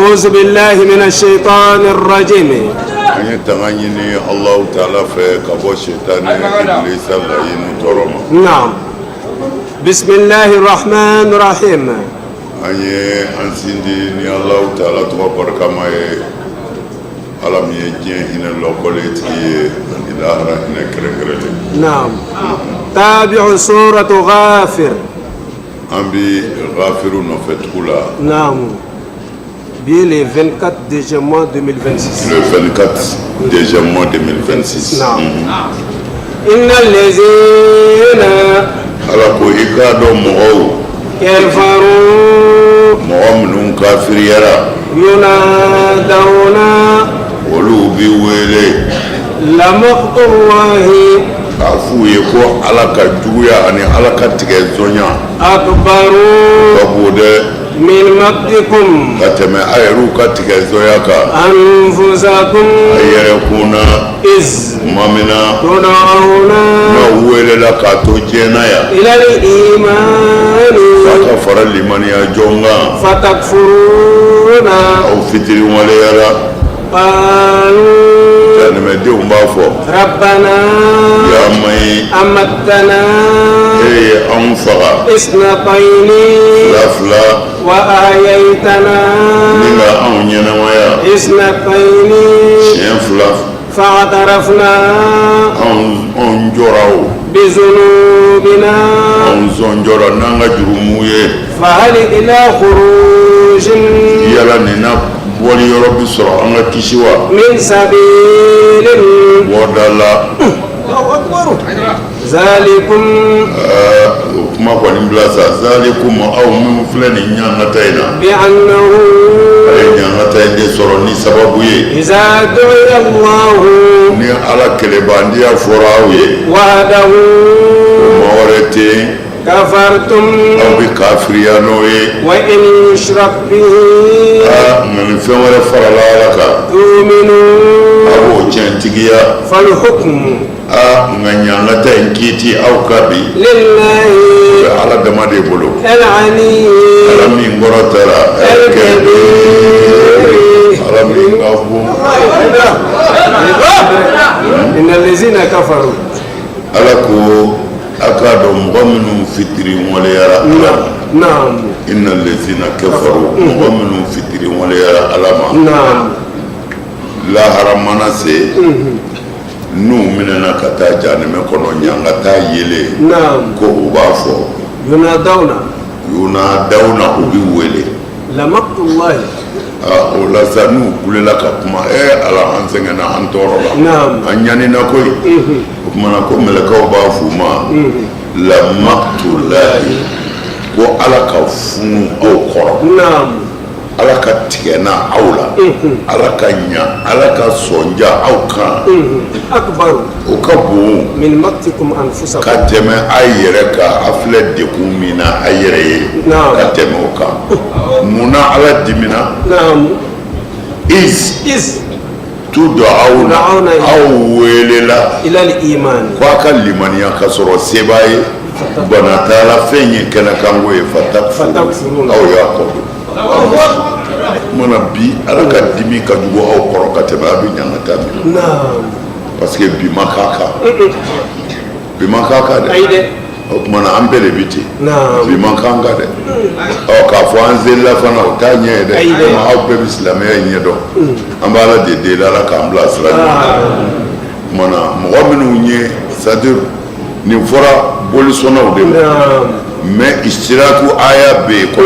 أعوذ بالله من الشيطان الرجيم. An ye tanga ɲini Alahu taala fɛ ka bɔ sitani ibilisa layinu tɔɔrɔ ma. نعم، بسم الله الرحمن الرحيم. An ye an sindi ni Alahu taala tɔgɔ barikama ye, Ala min ye diɲɛ hinɛ lɔkɔlen tigi ye ani lahara hinɛ kɛrɛnkɛrɛnlen. نعم، تابع سورة غافر. An bi Gafiru nɔfɛ tugu la. نعم، bi le 24 deuxième mois 2026. Le 24 deuxième mois 2026. نعم، إن الذين Ala ko i k'a dɔn mɔgɔw كفروا mɔgɔ minnu kafiriyara ينادون olu bi wele لمقت الله k'a f'u ye ko Ala ka juguya ani Ala ka tigɛ zɔnya أكبر ka bon dɛ من مقتكم ka tɛmɛ a yɛrɛw ka tigɛ zɔnya kan أنفسكم a yɛrɛ kun na إذ tuma min na تدعون n'aw welela k'a to diɲɛ na yan إلى الإيمان f'a ka fara limaniya jɔn kan فتكفرون aw fitiriwaleyara. قالوا Jahanɛmɛdenw b'a fɔ ربنا ya mayi أمتنا e ye anw faga اثنتين fila fila وأحييتنا ni ka anw ɲɛnamaya اثنتين siɲɛ fila فاعترفنا anw anw jɔra o بذنوبنا anw sɔn jɔra n'an ka jurumu ye. فهل إلى خروج Yala nin na bɔli yɔrɔ bi sɔrɔ an ka kisi wa? من سبيل Bɔda la. الله أكبر، ذلكم O kuma kɔni bila sa zalikum aw minnu filɛ nin ɲangata in na بأنه a ye ɲangata in de sɔrɔ ni sababu ye إذا دعي الله ni Ala kelebandiya fɔra aw ye وحده maa wɛrɛ tɛ yen كفرتم aw bɛ kafiriya n'o ye. وإن يشرك به Aa, nka ni fɛn wɛrɛ farala Ala kan تؤمنوا a b'o tiɲɛtigiya. فالحكم Aa, nka ɲangata in kiiti aw ka bi لله o bɛ Ala dama de bolo العلي Ala min kɔrɔtara الكبير. Ala min ka bon. إن الذين كفروا Ala ko a k'a dɔn mɔgɔ minnu fitiri waleyara Ala ma نعم inna lezina kafaru mɔgɔ minnu fitiri waleyara Ala ma نعم lahara mana se n'u minɛna ka taa jahanɛmɛ kɔnɔ ɲangata yelen نعم ko u b'a fɔ ينادون yunadawuna u bi wele. لمقت الله Aa, o la sa n'u kulela ka kuma Ala an sɛgɛnna an tɔɔrɔ la نعم an ɲanina koyi o tuma na ko mɛlɛkɛw b'a f'u ma lamaktulahi ko Ala ka funu aw kɔrɔ نعم Ala ka tigɛ na aw la Ala ka ɲa Ala ka sɔnja aw kan أكبر o ka bon من مقتكم أنفسكم ka tɛmɛ a yɛrɛ kan a filɛ degun min na a yɛrɛ ye Naam. ka tɛmɛ o kan munna Ala dimina نعم iz إذ tud'auna Tud'auna aw welela إلى الإيمان ko a ka limaniya ka sɔrɔ seba ye bana t'a la fɛn ye kɛnɛkanko ye Fatakfuruna. Aw y'a kɔ don mana bi Ala ka dimi ka jugu aw kɔrɔ ka tɛmɛ a bɛ ɲangata min نعم parce que bi ma k'a kan bi ma k'a kan dɛ. أي ده O tuma na an bɛɛ de bi ten نعم bi ma k'an kan dɛ ɔ k'a fɔ an selila fana o t'a ɲɛ ye dɛ Ayi dɛ. Komi aw bɛɛ bɛ silamɛya in ɲɛ dɔn an bɛ Ala de deli Ala k'an bila sira ɲuman kan. Tuma na mɔgɔ minnu ye c'est à dire nin fɔra bolisɔnnaw de ma نعم mais istiraku aya bɛ yen kɔ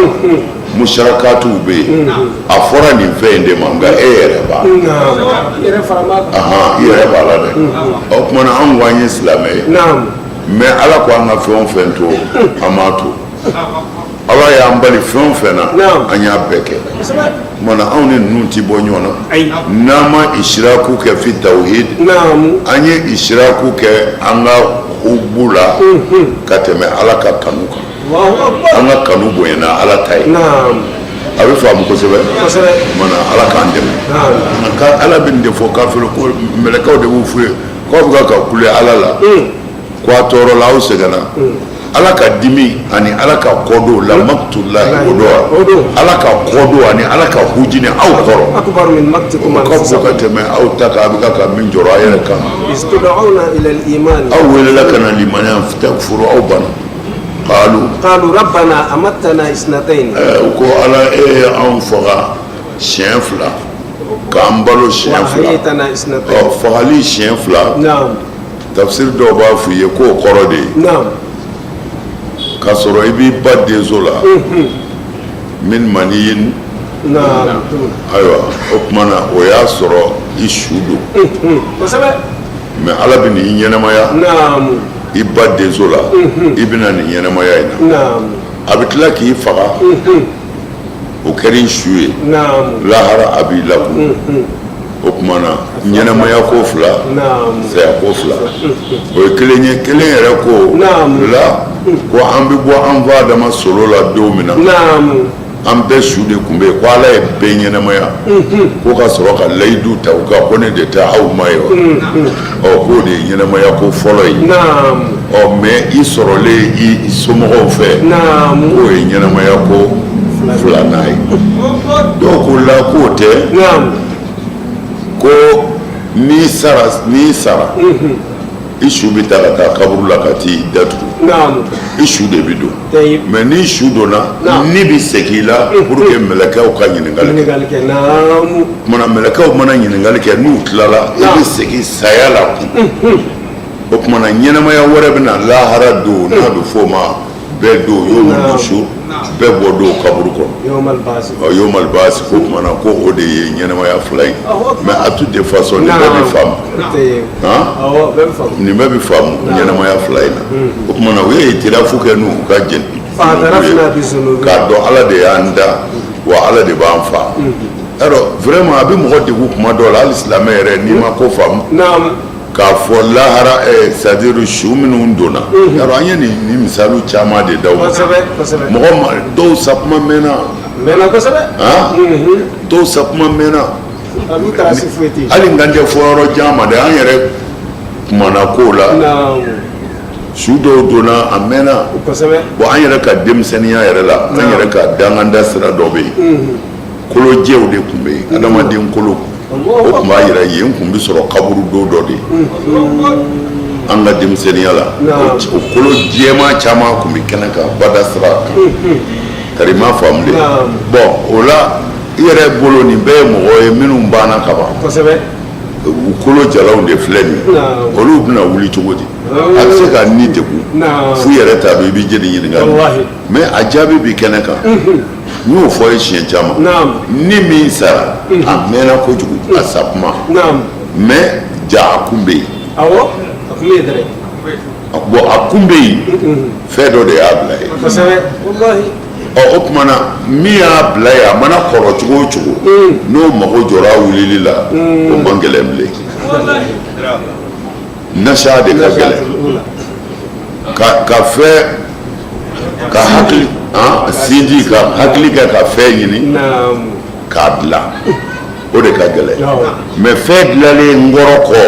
musharakatuw bɛ yen a fɔra nin fɛn in de ma nka e yɛrɛ b'a نعم ahan i yɛrɛ b'a la dɛ o tuma na anw ko an ye silamɛ ye نعم mais Ala ko an ka fɛn o fɛn to an m'a to Ala y'an bali fɛn o fɛn na Naam. an y'a bɛɛ kɛ tuma na anw ni ninnu ti bɔ ɲɔgɔn na أي n'an ma isiraku kɛ fi tawhid نعم an ye isiraku kɛ an ka hubu la ka tɛmɛ Ala ka kanu kan. الله أكبر An ka kanu bonyana Ala ta ye. نعم A bɛ faamu kosɛbɛ. Kosɛbɛ. Mana Ala k'an dɛmɛ. نعم Nka Ala bɛ nin de fɔ kafiri ko mɛlɛkɛw de b'u f'u ye k'aw bɛ ka kule Ala la ko a tɔɔrɔ la aw sɛgɛnna. Ala ka dimi ani Ala ka kɔdon la maktulahi, o don O don. Ala ka kɔdon ani Ala ka hujinɛ aw kɔrɔ akbar min maktikum o ka bon ka tɛmɛ aw ta kan, a bɛ ka min jɔrɔ a yɛrɛ kan. Iz tud'una ila al-iman. Aw welela ka na limaniya, takfuru, aw banna. Qalu. Qalu rabbana amattana isnatayn. U ko Ala, e ye anw faga siɲɛ fila, k'an balo wa siɲɛ fila. Ahyaytana isnatayn. Ɔ, fagali siɲɛ fila, tafsiri dɔw b'a f'i ye k'o kɔrɔ de ye k'a sɔrɔ i b'i ba denso la, min maniyin. Ayiwa, o tuma na o y'a sɔrɔ i su don. Mais Ala bɛ n'i ɲɛnamaya i ba denso la, i bɛna nin ɲɛnamaya in na, a bɛ tila k'i faga, o kɛra i su ye. Lahara a b'i lakunu. O tuma na ɲɛnamaya ko fila, saya ko fila, o ye kelen ye. Kelen yɛrɛ ko la ko an bɛ bɔ an fa Adama solo la don min na, an bɛɛ su de tun bɛ yen, ko Ala ye bɛɛ ɲɛnamaya, ko ka sɔrɔ ka layidu ta u kan ko ne de tɛ aw ma ye wa? Ɔ, k'o de ye ɲɛnamaya ko fɔlɔ ye. Ɔ, mais i sɔrɔlen i somɔgɔw fɛ, k'o ye ɲɛnamaya ko filanan ye. Dɔw ko la k'o tɛ, ko n'i sara, i su bɛ taa ka taa kaburu la ka t'i datugu. I su de bɛ don. Mais n'i su donna, ni bɛ segin i la pour que mɛlɛkɛw ka ɲininkali kɛ. Ɲininkali kɛ. Kumana mɛlɛkɛw mana ɲininkali kɛ, n'u tilala, i bɛ segin saya la kun. O kumana ɲɛnamaya wɛrɛ bɛ na lahara don, n'a bɛ f'o ma bɛɛ don, yomu nusur, bɛɛ bɔ don kaburu kɔnɔ. Yawmal ba'si. Ɔ, yomal baasi, ko kumana ko o de ye ɲɛnamaya fila ye. Mais à toute de façon, nin bɛɛ bɛ faamu. Han. Awɔ, bɛɛ bɛ faamu. Nin bɛɛ bɛ faamu ɲɛnamaya fila in na. O kumana u ye itirafu kɛ n'u ka jɛn Fa'tarafna bi zunubi. k'a dɔn Ala de y'an da, wa Ala de b'an fa. Yarɔ, vraiment, a bɛ mɔgɔ degun kuma dɔw la, hali silamɛ yɛrɛ, n'i ma ko faamu k'a fɔ lahara, c'est à dire su minnu donna. Yarɔ, an ye nin misaliw caman de d'aw ma. Kosɛbɛ, kosɛbɛ. Mɔgɔ ma dɔw sakuma mɛnna. Mɛnna kosɛbɛ. Han, dɔw sakuma mɛnna. A b'u taara foyi tɛ yen. Hali n kan tɛ fɔ yɔrɔ jan ma dɛ, an yɛrɛ kumana kow la. Su dɔw donna, a mɛnna. Bon, an yɛrɛ ka denmisɛnninya yɛrɛ la, an yɛrɛ ka danganda sira dɔ bɛ yen, kolojɛw de tun bɛ yen, adamaden kolo. O tun b'a yira yen tun bɛ sɔrɔ kaburu don dɔ de ye. An ka denmisɛnninya la, o kolo jɛman caman tun bɛ kɛnɛ kan bada sira kan, kari ma faamu de. Bon, o la i yɛrɛ bolo, nin bɛɛ ye mɔgɔ ye minnu banna ka ban. U kolo jalaw de filɛ nin ye. Olu bɛna wuli cogo di? A bɛ se ka ni degun f'u yɛrɛ t'a dɔn i bɛ jeli ɲininka. Mais a jaabi bɛ kɛnɛ kan, n y'o fɔ ye siɲɛ caman. Ni min sara, a mɛnna kojugu, a sa kuma, mais ja a kun bɛ yen. Awɔ, a kun bɛ yen dɛrɛ. Bon, a kun bɛ yen, fɛn dɔ de y'a bila yen. Kosɛbɛ, walahi. Ɔ, o tuma na min y'a bila yen, a mana kɔrɔ cogo o cogo, n'o mago jɔra a wulili la, o man gɛlɛn bilen. Nasa de ka gɛlɛn ka fɛn ka hakili han sinji ka hakili kɛ ka fɛn ɲini k'a dilan, o de ka gɛlɛn. Mais fɛn dilanlen nkɔrɔ kɔ,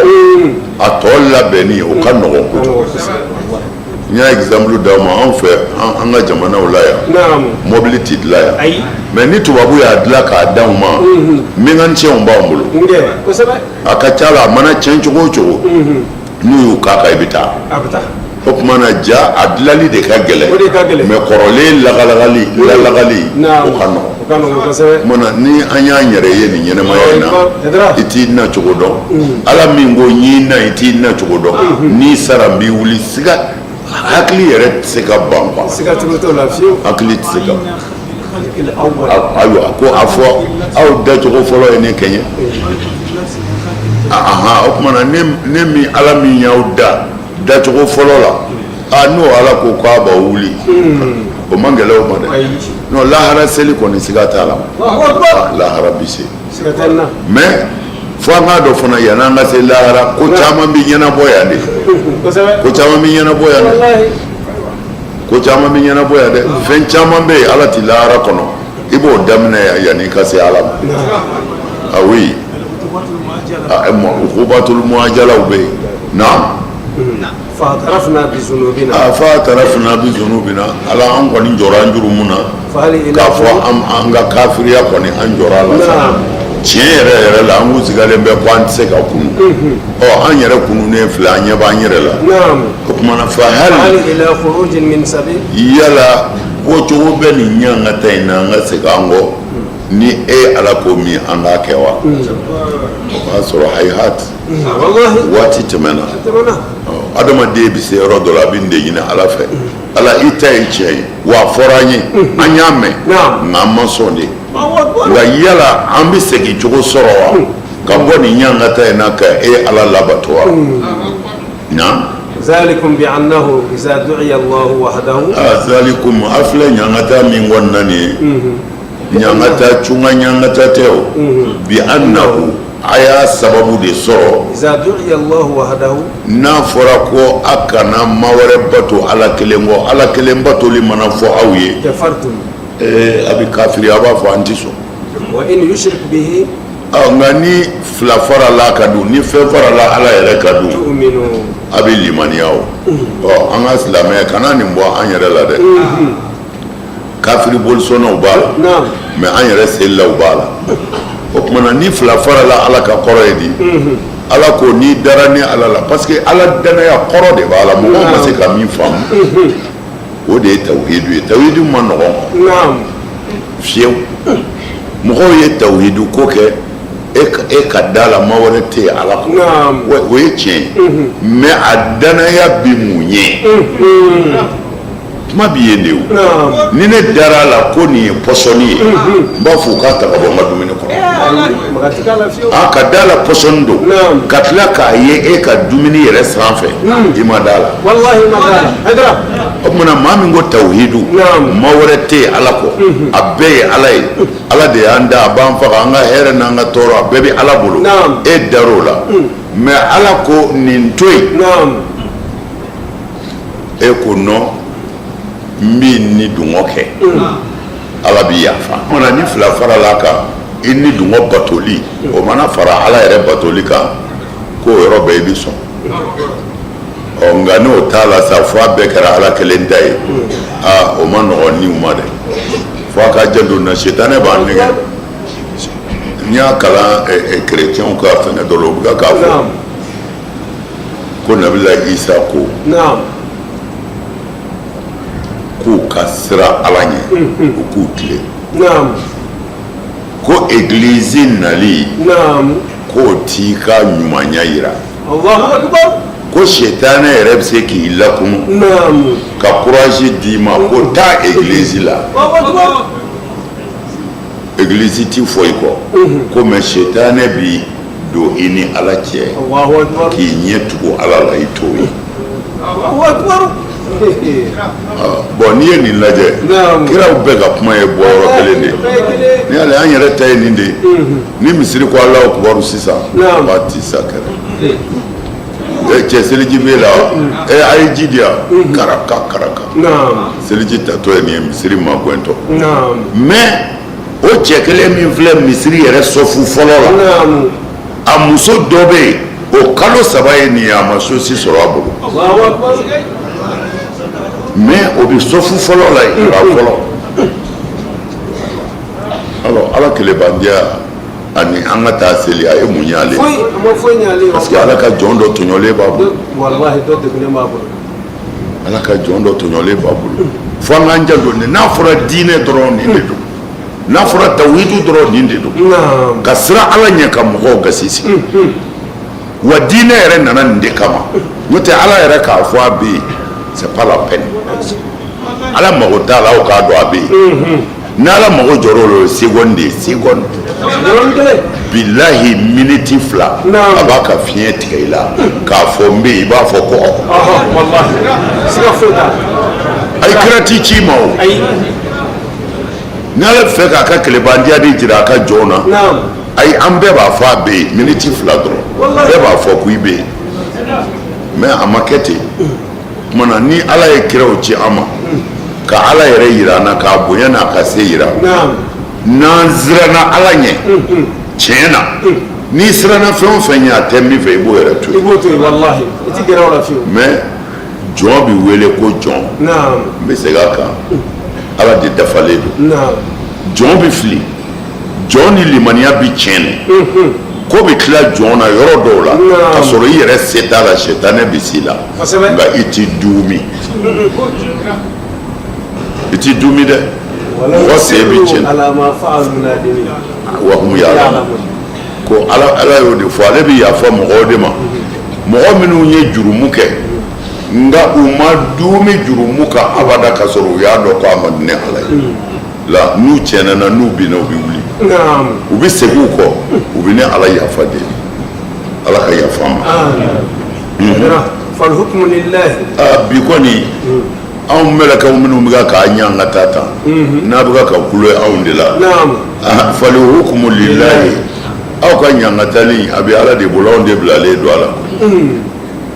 a tɔ labɛnni, o ka nɔgɔn kojugu. N y'a exemple d'aw ma, anw fɛ, an ka jamanaw la yan, mɔbili ti dilan yan. Ayi. Mais ni tubabu y'a dilan k'a d'anw ma, mécanicienw b'anw bolo. A ka ca la, a mana tiɲɛ cogo o cogo, n'u y'u k'a kan, i bɛ taa. A bɛ taa. O tuma na ja a dilanli de ka gɛlɛn. O de ka gɛlɛn. Mais kɔrɔlen lagalagali lalagali, o ka nɔgɔn. O ka nɔgɔn kosɛbɛ. O tuma na ni an y'an yɛrɛ ye nin ɲɛnamaya in na, i t'i na cogo dɔn. Ala min ko n y'i na, i t'i na cogo dɔn, n'i sara n b'i wuli, siga hakili yɛrɛ tɛ se ka ban quoi. Siga cogo t'o la fiyewu. Hakili tɛ se ka. Ayiwa, ko a fɔ aw dacogo fɔlɔ ye ne kɛɲɛ. Ahan, o tuma na ne min, Ala min y'aw da dacogo fɔlɔ la, a n'o Ala ko k'a b'aw wuli, o man gɛlɛn o ma dɛ. Non, lahara seli kɔni, siga t'a la, lahara bi se. Siga tɛ n na. Mais fo an k'a dɔn fana, yan'an ka se lahara, ko caman bɛ ɲɛnabɔ yan de. Ko caman bɛ ɲɛnabɔ yan dɛ. Ko caman bɛ ɲɛnabɔ yan dɛ. Fɛn caman bɛ yen, Ala ti lahara kɔnɔ, i b'o daminɛ yan yanni i ka se Ala ma. Ah oui, ukubatul muajalaw bɛ yen, naam. Fa'tarafna bi zunubina. A fa'tarafna bi zunubina, Ala, an kɔni jɔra an jurumu na. K'a fɔ an ka kafiriya kɔni, an jɔra a la sa. Tiɲɛ yɛrɛ yɛrɛ la, an kun sigalen bɛ ko an tɛ se ka kunu. Ɔ, an yɛrɛ kununen filɛ, an ɲɛ b'an yɛrɛ la. O tuma na, fa hal yala bɔcogo bɛ nin ɲangata in na, an ka segin an kɔ ni e Ala ko min an k'a kɛ wa? O b'a sɔrɔ hayihat, waati tɛmɛna. Adamaden bɛ se yɔrɔ dɔ la, a bɛ nin de ɲini Ala fɛ: Ala, i ta ye tiɲɛ ye wa, a fɔra an ye, an y'a mɛn, nka an ma sɔn de. Nka yala an bɛ segin cogo sɔrɔ wa ka bɔ nin ɲangata in na ka e Ala labato wa? Na zalikum bi annahu iza du'iya Allahu wahdahu. Zalikum, a filɛ ɲangata min kɔni na nin ye, ɲangata cunga ɲangata tɛ o. Bi annahu, a y'a sababu de sɔrɔ. Iza du'iya Allahu wahdahu. N'a fɔra ko a kana maa wɛrɛ bato Ala kelen kɔ, Ala kelen batoli mana fɔ aw ye, kafartum. A bɛ kafiri, a b'a fɔ an tɛ sɔn. Wa in yushrik bihi. Nka ni fila farala kan dun, ni fɛn farala Ala yɛrɛ kan dun, tu'minu. A bɛ limaniya o. Ɔ, an ka silamɛya kana nin bɔ an yɛrɛ la dɛ. Kafiri bolisɔnnaw b'a la, mais an yɛrɛ selilaw b'a la. O tuma na, ni fila farala Ala kan, kɔrɔ ye di? Ala ko n'i dara ni Ala la, parce que Ala danaya kɔrɔ de b'a la, mɔgɔw ma se ka min faamu, o de ye tawhidu ye. Tawhidu ma nɔgɔn fiyewu. Mɔgɔw ye tawhidu ko kɛ e ka da la, maa wɛrɛ tɛ yen Ala kɔ, o ye tiɲɛ ye, mais a danaya bi mun ye? Kuma bi yen de. O ni ne dara a la ko nin ye pɔsɔni ye, n b'a fɔ u k'a ta ka bɔ n ka dumuni kɔnɔ. A ka da la pɔsɔni don, ka tila k'a ye e ka dumuni yɛrɛ sanfɛ, i ma da la. O tuma na, maa min ko tawhidu, maa wɛrɛ tɛ yen Ala kɔ, a bɛɛ ye Ala ye, Ala de y'an da, a b'an faga, an ka hɛrɛ n'an ka tɔɔrɔ, a bɛɛ bɛ Ala bolo, e dar'o la. Mais Ala ko nin to yen, e ko non, n b'i ni dungɔ kɛ, Ala b'i yafa. Mana ni fila farala kan, i ni dungɔ batoli, o mana fara Ala yɛrɛ batoli kan, k'o yɔrɔ bɛɛ i bɛ sɔn. Ɔ, nka n'o t'a la sa, fo a bɛɛ kɛra Ala kelen ta ye. Aa, o ma nɔgɔn niw ma dɛ. Fo a ka janto na, sitanɛ b'an nɛgɛ. N y'a kalan kerecɛnw ka fɛngɛ dɔ la, u bɛ k'a fɔ ko Nabila Isa ko k'u ka siran Ala ɲɛ, u k'u tilen, ko egilizi nali k'o t'i ka ɲumanya yira, ko sitanɛ yɛrɛ bɛ se k'i lakunu ka courage d'i ma ko taa egilizi la, egilizi ti fɔ i kɔ ko, mais sitanɛ bi don i ni Ala cɛ k'i ɲɛ tugu Ala la, i t'o ye. Bon, n'i ye nin lajɛ, kiraw bɛɛ ka kuma ye bɔ yɔrɔ kelen de ye. Ni y'ale an yɛrɛ ta ye nin de ye. Ni misiri ko Alahu kubaru sisan, waati sa kɛra e cɛ, seliji b'e la wa? E, a ye ji di yan, karaka karaka, seliji tatɔ ye nin ye misiri magɛntɔ. Mais o cɛ kelen min filɛ misiri yɛrɛ sɔfu fɔlɔ la, a muso dɔ bɛ yen, o kalo 3 ye nin ye, a ma sosi sɔrɔ a bolo, mais o bɛ sɔfu fɔlɔ la yen a fɔlɔ. Alors, Ala kelebandiya ani an ka taa seli, a ye mun ɲ'ale? Parce que Ala ka jɔn dɔ tɔɲɔlen b'a bolo. Ala ka jɔn dɔ tɔɲɔlen b'a bolo. Fo an k'an janto nin. N'a fɔra diinɛ dɔrɔn, nin de don. N'a fɔra tawhidu dɔrɔn, nin de don. Ka siran Ala ɲɛ, ka mɔgɔw gasi sigi. Wa diinɛ yɛrɛ nana nin de kama. N'o tɛ, Ala yɛrɛ k'a fɔ a bɛ yen, c'est pas la peine. Ala mago t'a la aw k'a dɔn a bɛ yen. Ni Ala mago jɔr'o la, o ye seconde de ye, seconde. Bilahi, miniti 2, a b'a ka fiɲɛ tigɛ i la k'a fɔ n bɛ yen, i b'a fɔ ko ɔ. Ayi, kira t'i ci ma o. Ni Ala bɛ fɛ k'a ka kelebandiya de jira a ka jɔnw na, ayi, an bɛɛ b'a fɔ a bɛ yen, miniti 2 dɔrɔn, bɛɛ b'a fɔ ko i bɛ yen. Mais a ma kɛ ten. Tuma na, ni Ala ye kiraw ci an ma ka Ala yɛrɛ yira an na, k'a bonya n'a ka se yira, n'an siranna Ala ɲɛ tiɲɛ na, n'i siranna fɛn o fɛn ɲɛ, a tɛ min fɛ, i b'o yɛrɛ to yen. I b'o to yen, walahi, i ti gɛrɛ o la fiyewu. Mais Jɔn bɛ wele ko jɔn. N bɛ segin a kan, Ala de dafalen don. Jɔn bɛ fili, jɔn ni limaniya bɛ tiɲɛ, ko bɛ tila jɔn na yɔrɔ dɔw la ka sɔrɔ i yɛrɛ se t'a la, sɛtanɛ bɛ s'i la, nka i t'i duumi, i t'i duumi dɛ. Mɔgɔ sen bɛ tiɲɛ wa hum ya'lamun. Ko ala ala y'o de fɔ, ale bɛ yafa mɔgɔw de ma, mɔgɔ minnu ye jurumu kɛ nka u ma duumi jurumu kan abada, ka sɔrɔ u y'a dɔn ko a man di ne Ala ye la. N'u tiɲɛna, n'u binna, u bɛ wuli, u bɛ segin u kɔ, u bɛ ne Ala yafa deli. Ala ka yafa an ma. Bi kɔni, anw mɛlɛkɛw minnu bɛ k'a ɲangata tan, n'a bɛ ka kulo anw de la, fali hukumu lillahi, aw ka ɲangatali a bɛ Ala de bolo, anw de bilalen don a la.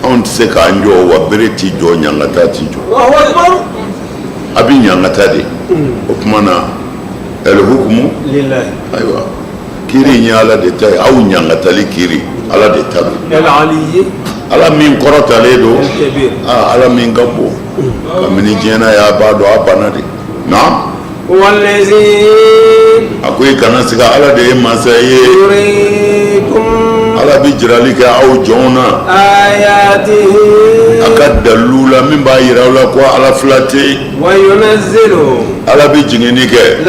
Anw tɛ se k'an jɔ wa bere tɛ jɔ, ɲangata tɛ jɔ, a bɛ ɲangata de. O tuma na al hukumu, ayiwa, kiri in ye Ala de ta ye, aw ɲangatali kiri, Ala de ta don, Ala min kɔrɔtalen don, Ala min ka bon kabini diɲɛ na y'a b'a dɔn, a banna de na. A ko i kana siga, Ala de ye masa ye, Ala bɛ jirali kɛ aw jɔnw na a ka dalilu la min b'a jira aw la ko Ala fila tɛ yen. Ala bɛ jiginni kɛ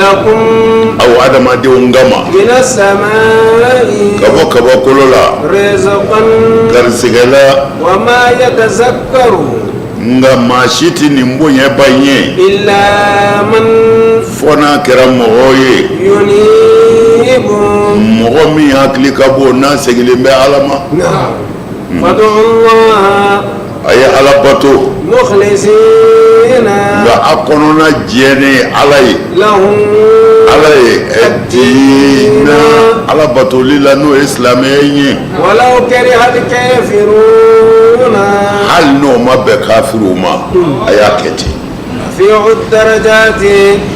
aw adamadenw kama ka bɔ kabakolo la garisigɛ la, nka maa si tɛ nin bonyaba in ye fo n'a kɛra mɔgɔ ye, mɔgɔ min hakili ka bon, n'a seginnen bɛ Ala ma. A ye Ala bato, nka a kɔnɔna jɛlen Ala ye, Ala ye diina Ala batoli la, n'o ye silamɛya ye. Hali n'o ma bɛn kafiriw ma, a y'a kɛ ten.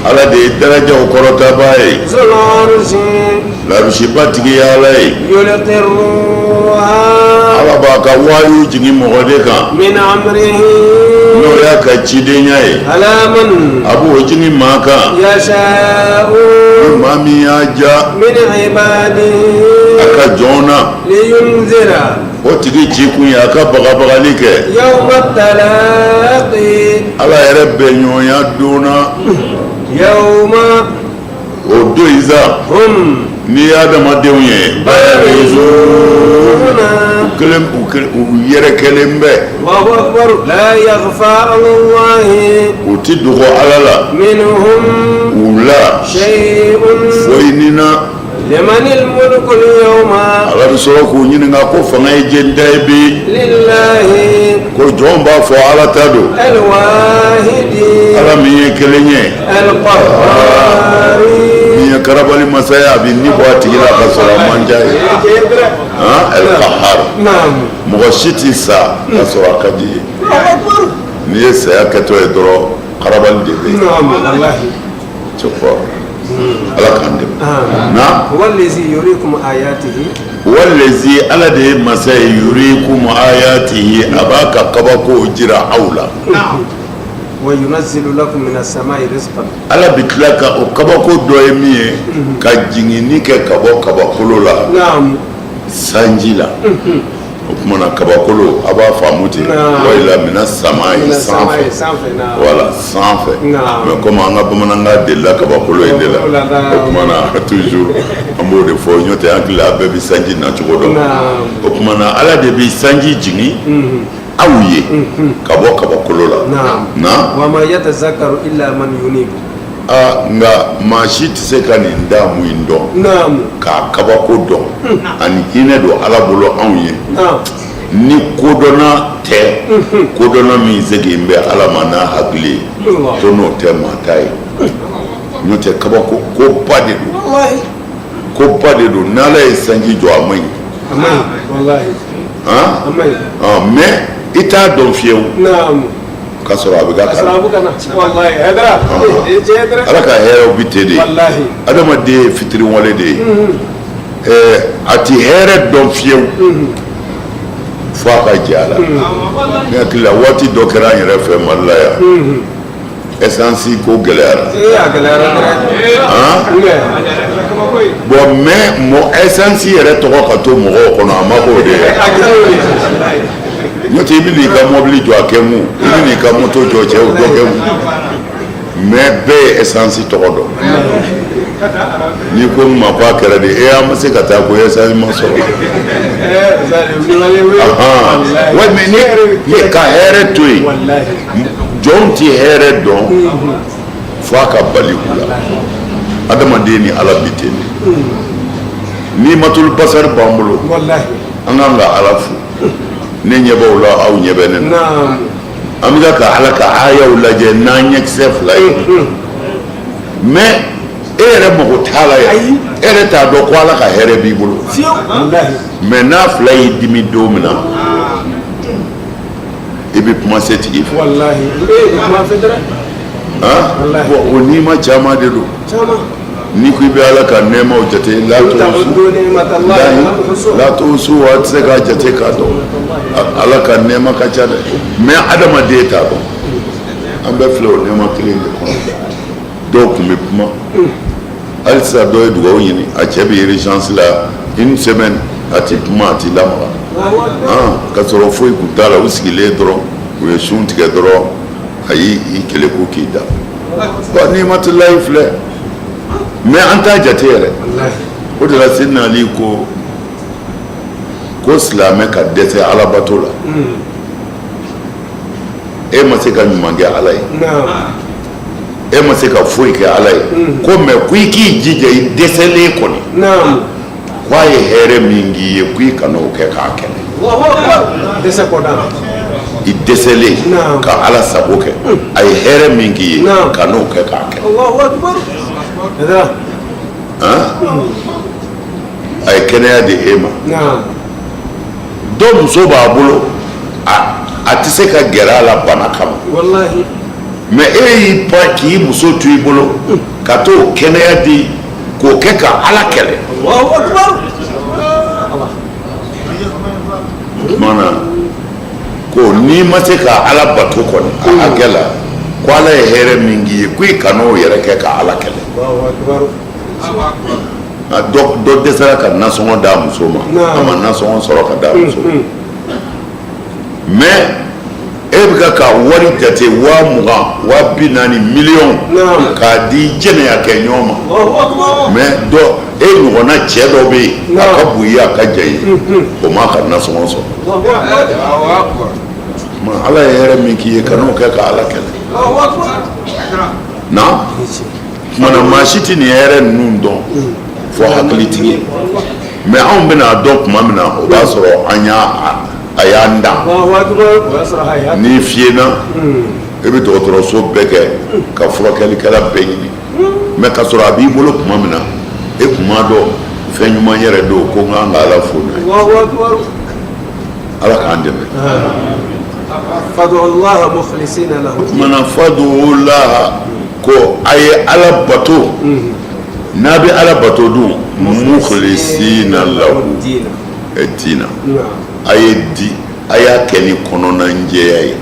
Ala de ye darajaw kɔrɔtabaa ye, larusiba tigi ye Ala ye. Ala b'a ka wayu jigin mɔgɔ de kan, n'o y'a ka cidenya ye. A b'o jigin maa kan, ni maa min y'a diya a ka jɔn na. O tigi ci kun ye a ka bagabagali kɛ Ala yɛrɛ bɛnɲɔgɔnya don na. O don in sa, n'i ye adamadenw ye, u kelen u yɛrɛkɛlen bɛ, u ti dogo Ala la, u la foyi ni na. Ala bɛ sɔrɔ k'u ɲininka ko fanga ye jɔni ta ye bi? Ko jɔn b'a fɔ Ala ta don, Ala min ye kelen ye, min ye karabali masa ye, a bɛ ni bɔ a tigi la ka sɔrɔ a man diya ye. El-Qahar, mɔgɔ si tɛ sa ka sɔrɔ a ka di ye. N'i ye saya kɛtɔ ye dɔrɔn, karabali de bɛ yen. C'est fort. Ala k'an dɛmɛ. Na huwallazi yurikum ayatihi. Huwallazi, Ala de ye masa ye, yurikum ayatihi, a b'a ka kabakow jira aw la. Wa yunazzilu lakum minas samai rizqan. Ala bɛ tila ka o kabako dɔ ye min ye, ka jiginni kɛ ka bɔ kabakolo la. Sanji la. O tuma na kabakolo, a b'a faamu ten, wala mina samayi, sanfɛ, wala sanfɛ. Mais comme an ka bamanankan delila kabakolo in de la, o tuma na toujours an b'o de fɔ, n'o tɛ an hakili a bɛɛ bɛ sanji nacogo dɔn. O tuma na Ala de bɛ sanji jigin aw ye ka bɔ kabakolo la na. Wa ma yatazakkaru illa man yunib. Aa, nka maa si tɛ se ka nin daamu in dɔn k'a kabako dɔn ani hinɛ don Ala bolo anw ye ni kodɔnna tɛ, kodɔnna min segin bɛ Ala ma n'a hakili ye, ko n'o tɛ maa ta ye. N'o tɛ, kabako koba de don, koba de don. N'Ala ye sanji jɔ, a man ɲi, mais i t'a dɔn fiyewu k'a sɔrɔ a bɛ ka Ala ka hɛrɛw bɛ ten de. Adamaden ye fitiriwale de ye, a tɛ hɛrɛ dɔn fiyewu. Fo a ka jɛ a la. Ne hakili la, waati dɔ kɛra an yɛrɛ fɛ Mali la yan, essence ko gɛlɛyara. Ee, a gɛlɛyara dɛ. Han, bon, mais mɔ essence yɛrɛ tɔgɔ ka to mɔgɔw kɔnɔ, a ma k'o de ye. A kɛra o ye. N'o tɛ, i bɛ n'i ka mɔbili jɔ, a kɛ mun? I bɛ n'i ka moto jɔ, cɛw dɔ kɛ mun? Mais bɛɛ ye essence tɔgɔ dɔn. N'i ko n ma ko a kɛra de, e, an ma se ka taa ko essence ma sɔrɔ. Ahan, ouais, mais ni ka hɛrɛ to yen, jɔnw ti hɛrɛ dɔn fo a ka bali u la. Adamaden ni Ala bi ten de. Ni matulu basari b'an bolo, an kan ka Ala fo. Ne ɲɛ b'aw la, aw ɲɛ bɛ ne na. An bɛ ka Ala ka ayaw lajɛ n'an ɲɛkisɛ fila ye, mais e yɛrɛ mago t'a la yɛrɛ, e yɛrɛ t'a dɔn ko Ala ka hɛrɛ b'i bolo. Mais n'a fila y'i dimi don min na, i bɛ kuma setigi fɛ. Wallahi, ee, kuma fɛ dɛ. Han, bon, o nima caman de don. Caman. N'i ko i bɛ Ala ka nɛɛmaw jate, la tuhsu la tuhsu, a tɛ se k'a jate k'a dɔn. Ala ka nɛɛma ka ca dɛ, mais adamaden t'a dɔn. An bɛɛ filɛ o nɛɛma kelen de kɔnɔ. Dɔw tun bɛ kuma halisa, dɔ ye dugawu ɲini, a cɛ bɛ urgence la une semaine, a ti kuma, a ti lamaga. Ka sɔrɔ foyi kun t'a la. U sigilen dɔrɔn, u ye sun tigɛ dɔrɔn, a y'i i keleku k'i da. Bon, n'i ma layi filɛ, mais an t'a jate yɛrɛ. O de la Sidina Ali ko silamɛ ka dɛsɛ Alabato la, e ma se ka ɲuman kɛ Ala ye, e ma se ka foyi kɛ Ala ye ko, mais ko i k'i jija, i dɛsɛlen kɔni, ko a ye hɛrɛ min k'i ye, ko i kana o kɛ k'a kɛlɛ. Dɛsɛ kɔda. I dɛsɛlen ka Ala sago kɛ, a ye hɛrɛ min k'i ye, ka n'o kɛ k'a kɛlɛ. Allahu akbar. Han, a ye kɛnɛya di e ma. Dɔ muso b'a bolo, a tɛ se ka gɛrɛ a la bana kama. Mais e y'i pan k'i muso to i bolo ka t'o kɛnɛya di k'o kɛ ka Ala kɛlɛ. Allahu akbar. O tuma na ko n'i ma se ka Ala bato kɔni a hakɛ la, ko Ala ye hɛrɛ min k'i ye, ko i kan'o yɛrɛ kɛ ka Ala kɛlɛ. Allahu akbar. A dɔ dɛsɛra ka nasɔngɔ d'a muso ma, a ma nasɔngɔ sɔrɔ ka d'a muso ma, mais e bɛ ka wari jate 20,000, 40,000, miliyɔn k'a di jɛnɛya kɛ ɲɔgɔn ma. Allahu akbar. Mais dɔ e ɲɔgɔnna cɛ dɔ bɛ yen, a ka bon i ye, a ka jan i ye, o m'a ka nasɔngɔ sɔrɔ. Allahu akbar. Ma Ala ye hɛrɛ min k'i ye, kan'o kɛ ka Ala kɛlɛ. Allahu akbar. Na tuma na, maa si tɛ nin hɛrɛ ninnu dɔn fo hakilitigi. Mais anw bɛna a dɔn tuma min na, o b'a sɔrɔ an y'a a y'an dan. Allahu akbar. O y'a sɔrɔ a y'a. N'i fiyena, i bɛ dɔgɔtɔrɔso bɛɛ kɛ ka furakɛlikɛla bɛɛ ɲini, mais ka sɔrɔ a b'i bolo tuma min na, e kun m'a dɔn fɛn ɲuman yɛrɛ don ko n kan ka Ala fo n'a ye. Allahu akbar. Ala k'an dɛmɛ. Fadu Allah mukhlisina lahu. O tuma na, fadulaha, ko a ye Ala bato. N'a bɛ Ala bato dun, mukhlisina lahu dina. Dina. A ye di, a y'a kɛ ni kɔnɔnajɛya ye.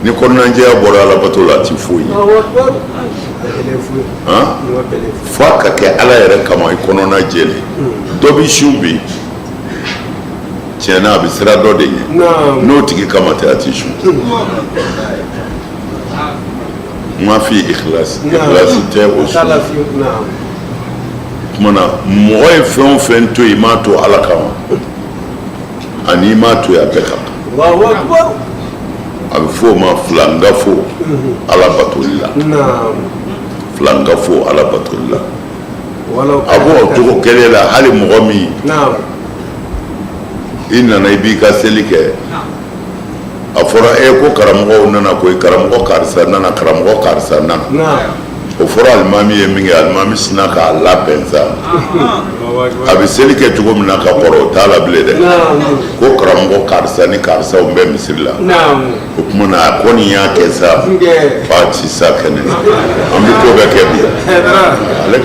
Ni kɔnɔnajɛya bɔra Ala bato la, a ti foyi ye. Allahu akbar. Bɛlɛ foyi. Han, Ni ma bɛlɛ foyi. f'a ka kɛ Ala yɛrɛ kama, i kɔnɔna jɛlen. Dɔ bi sun bi, tiɲɛ na, a bɛ siran dɔ de ɲɛ. N'o tigi kama tɛ, a ti sun. Ma fi ikhlas, ikhlas tɛ o T'a sun. La fiyewu. Naam. Tuma na, mɔgɔ ye fɛn o fɛn to yen, i m'a to Ala kama ani i m'a to yen, a bɛɛ ka kan. Allahu akbar. A bɛ f'o ma filankafo Ala batoli la. Filankafo Ala batoli la. Walaw. A b'o cogo kelen la, hali mɔgɔ min i nana, i b'i ka seli kɛ, a fɔra e ko karamɔgɔw nana koyi, karamɔgɔ karisa nana, karamɔgɔ karisa nana. O fɔra alimami ye min kɛ, alimami sinna k'a labɛn sa. A bɛ seli kɛ cogo min na ka kɔrɔ, o t'a la bilen dɛ. Ko karamɔgɔ karisa ni karisaw bɛ misiri la. O tuma na a kɔni y'a kɛ sa, fa ci sa kɛnɛ, an bɛ ko bɛɛ kɛ bi.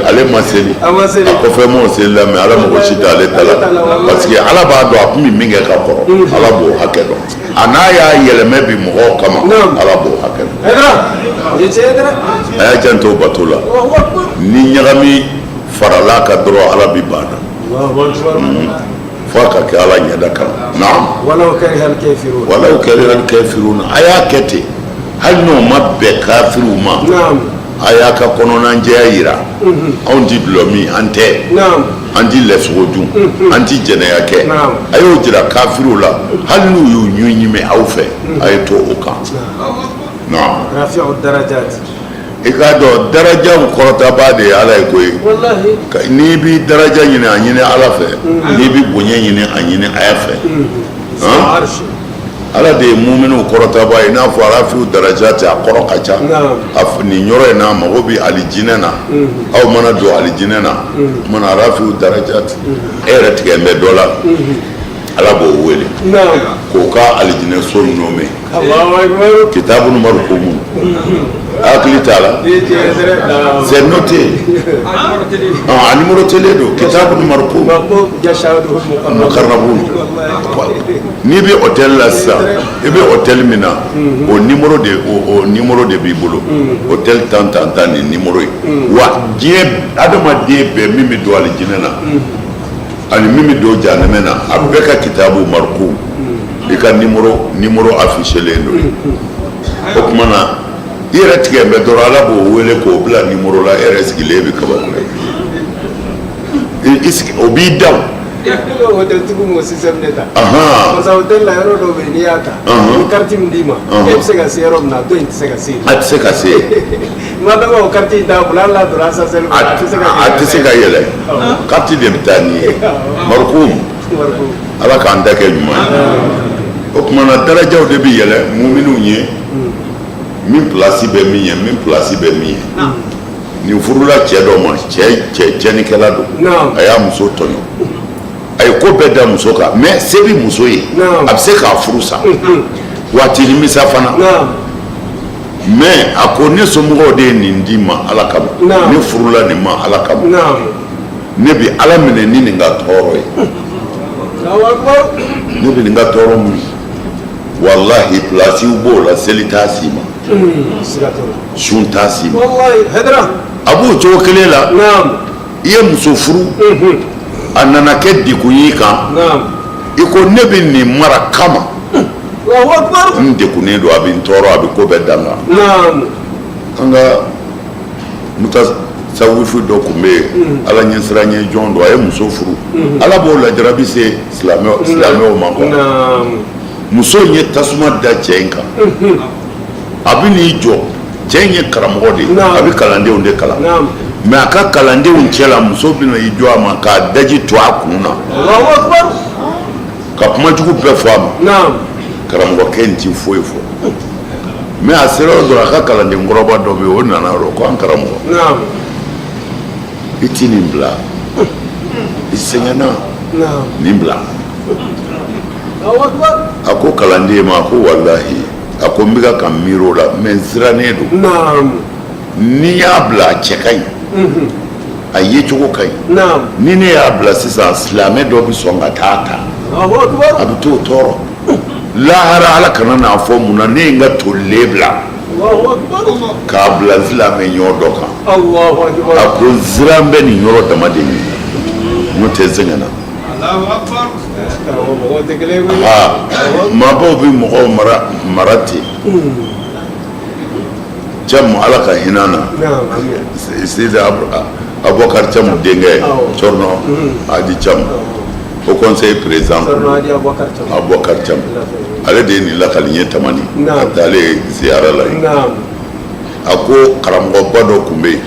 Ale ma seli, a kɔfɛ mɔgɔw selila, mais Ala mago si t'ale ta la, parce que Ala b'a dɔn a tun bɛ min kɛ ka kɔrɔ. Ala b'o hakɛ dɔn. A n'a y'a yɛlɛmɛ bi mɔgɔw kama, Ala b'o hakɛ dɔn. A y'a janto bato la, ni ɲagami farala kan dɔrɔn, Ala bi ban na, fo a ka kɛ Ala ɲɛda kama. Naam. Walaw karihal kafirun. Walaw karihal kafirun. A y'a kɛ ten, hali n'o ma bɛn kafiriw ma. A y'a ka kɔnɔnajɛya yira. Anw ti dulɔ min, an tɛ, an ti lɛsogo dun, an ti jɛnɛya kɛ. A y'o jira kafiriw la, hali n'u y'u ɲun ɲimi aw fɛ, a ye to o kan. Naam. Rafi'u darajat. I k'a dɔn, darajaw kɔrɔtabaa de ye Ala ye koyi. N'i b'i daraja ɲini, a ɲini Ala fɛ. N'i b'i bonya ɲini, a ɲini a fɛ. Ala de ye muminiw kɔrɔtabaa ye. N'a fɔ rafi'u darajati, a kɔrɔ ka ca. Nin yɔrɔ in na, mago bɛ alijinɛ na. Aw mana don alijinɛ na, mana rafi'u darajati, e yɛrɛ tigɛ bɛ dɔ la, Ala b'o wele k'o ka alijinɛ so nɔmɛ. Kitabu marqumun, hakili t'a la, c'est noté, a numérotélen don. Kitabu marqum muqarrabun. N'i bɛ hôtel la sisan, i bɛ hôtel min na, o numéro de, o numéro de b'i bolo. Hôtel tan tan tan, nin numéro ye. Wa diɲɛ adamaden bɛɛ, min bɛ don alijinɛ na ani min bɛ don jahanamɛ na, a bɛɛ ka kitabu marqum, i ka numéro affiché len don. O tuma na, i yɛrɛ tigɛ bɛ dɔrɔn, Ala b'o wele k'o bila numéro la. E yɛrɛ sigilen bɛ kabako ye, i sigi, o b'i da. Hôtel tigiw m'o système de ta. Parce que hôtel la, yɔrɔ dɔw bɛ yen, n'i y'a ta, ni carte min d'i ma, e bɛ se ka se yɔrɔ min na, dɔ in tɛ se ka se yen. A tɛ se ka se yen. Ma dɔ o carte in t'a bolo, hali n'a donna ascenseur kɔnɔ, a tɛ se ka. A tɛ se ka yɛlɛ. Carte de bɛ taa n'i ye, marqum. Ala k'an ta kɛ ɲuman ye. O tuma na, darajaw de bɛ yɛlɛ muminiw ye. Min place bɛ min ye, min place bɛ min ye. Nin furula cɛ dɔ ma, cɛ cɛ cɛnnikɛla don. A y'a muso tɔɲɔ, a ye ko bɛɛ da muso kan, mais se bɛ muso ye, a bɛ se k'a furu sa waati nimisa fana. Mais a ko ne somɔgɔw de ye nin di ma Ala kama, ne furula nin ma Ala kama, ne bɛ Ala minɛ ni nin ka tɔɔrɔ ye, ne bɛ nin ka tɔɔrɔ mun ye. Walahi, pilasiw b'o la, seli t'a si ma, sun t'a si ma. A b'o cogo kelen la. I ye muso furu, a nana kɛ degun y'i kan. I ko ne bɛ nin mara kama, n degunnen don, a bɛ n tɔɔrɔ, a bɛ ko bɛɛ da n kan. An ka mutasawifi dɔ tun bɛ yen, Ala ɲɛsiran ɲɛ jɔn don. A ye muso furu, Ala b'o lajarabi se silamɛw ma quoi. Muso in ye tasuma da cɛ in kan. A bɛ n'i jɔ, cɛ in ye karamɔgɔ de ye, a bɛ kalandenw de kalan, mais a ka kalandenw cɛ la, muso bɛna i jɔ a ma k'a daji to a kun na, ka kuma jugu bɛɛ fɔ a ma. Karamɔgɔkɛ in ti foyi fɔ, mais a sera yɔrɔ dɔ la, a ka kalanden kɔrɔba dɔ bɛ yen, o nana yɔrɔ ko an karamɔgɔ, i ti nin bila, i sɛgɛnna, nin bila. A ko kalanden ma, a ko walahi, a ko n bɛ ka miiri o la, mais n sirannen don. N'i y'a bila, a cɛ ka ɲi, a yecogo ka ɲi. Ni ne y'a bila sisan, silamɛ dɔ bɛ sɔn ka taa ta, a bɛ t'o tɔɔrɔ lahara. Ala kana n'a fɔ mun na ne ye n ka tolilen bila k'a bila silamɛ ɲɔ dɔ kan. A ko n siran bɛ nin yɔrɔ dama de ɲɛ, n'o tɛ n sɛgɛnna. Maabaw bɛ mɔgɔw mara ten. Camu, Ala ka hinɛ na, Sidi Abubakar Camu denkɛ, Cɔrɔnɔ Adi Camu, haut conseil président Abubakar Camu, ale de ye nin lakali n ye Tamani, a taalen ziyara la yen. A ko karamɔgɔba dɔ tun bɛ yen,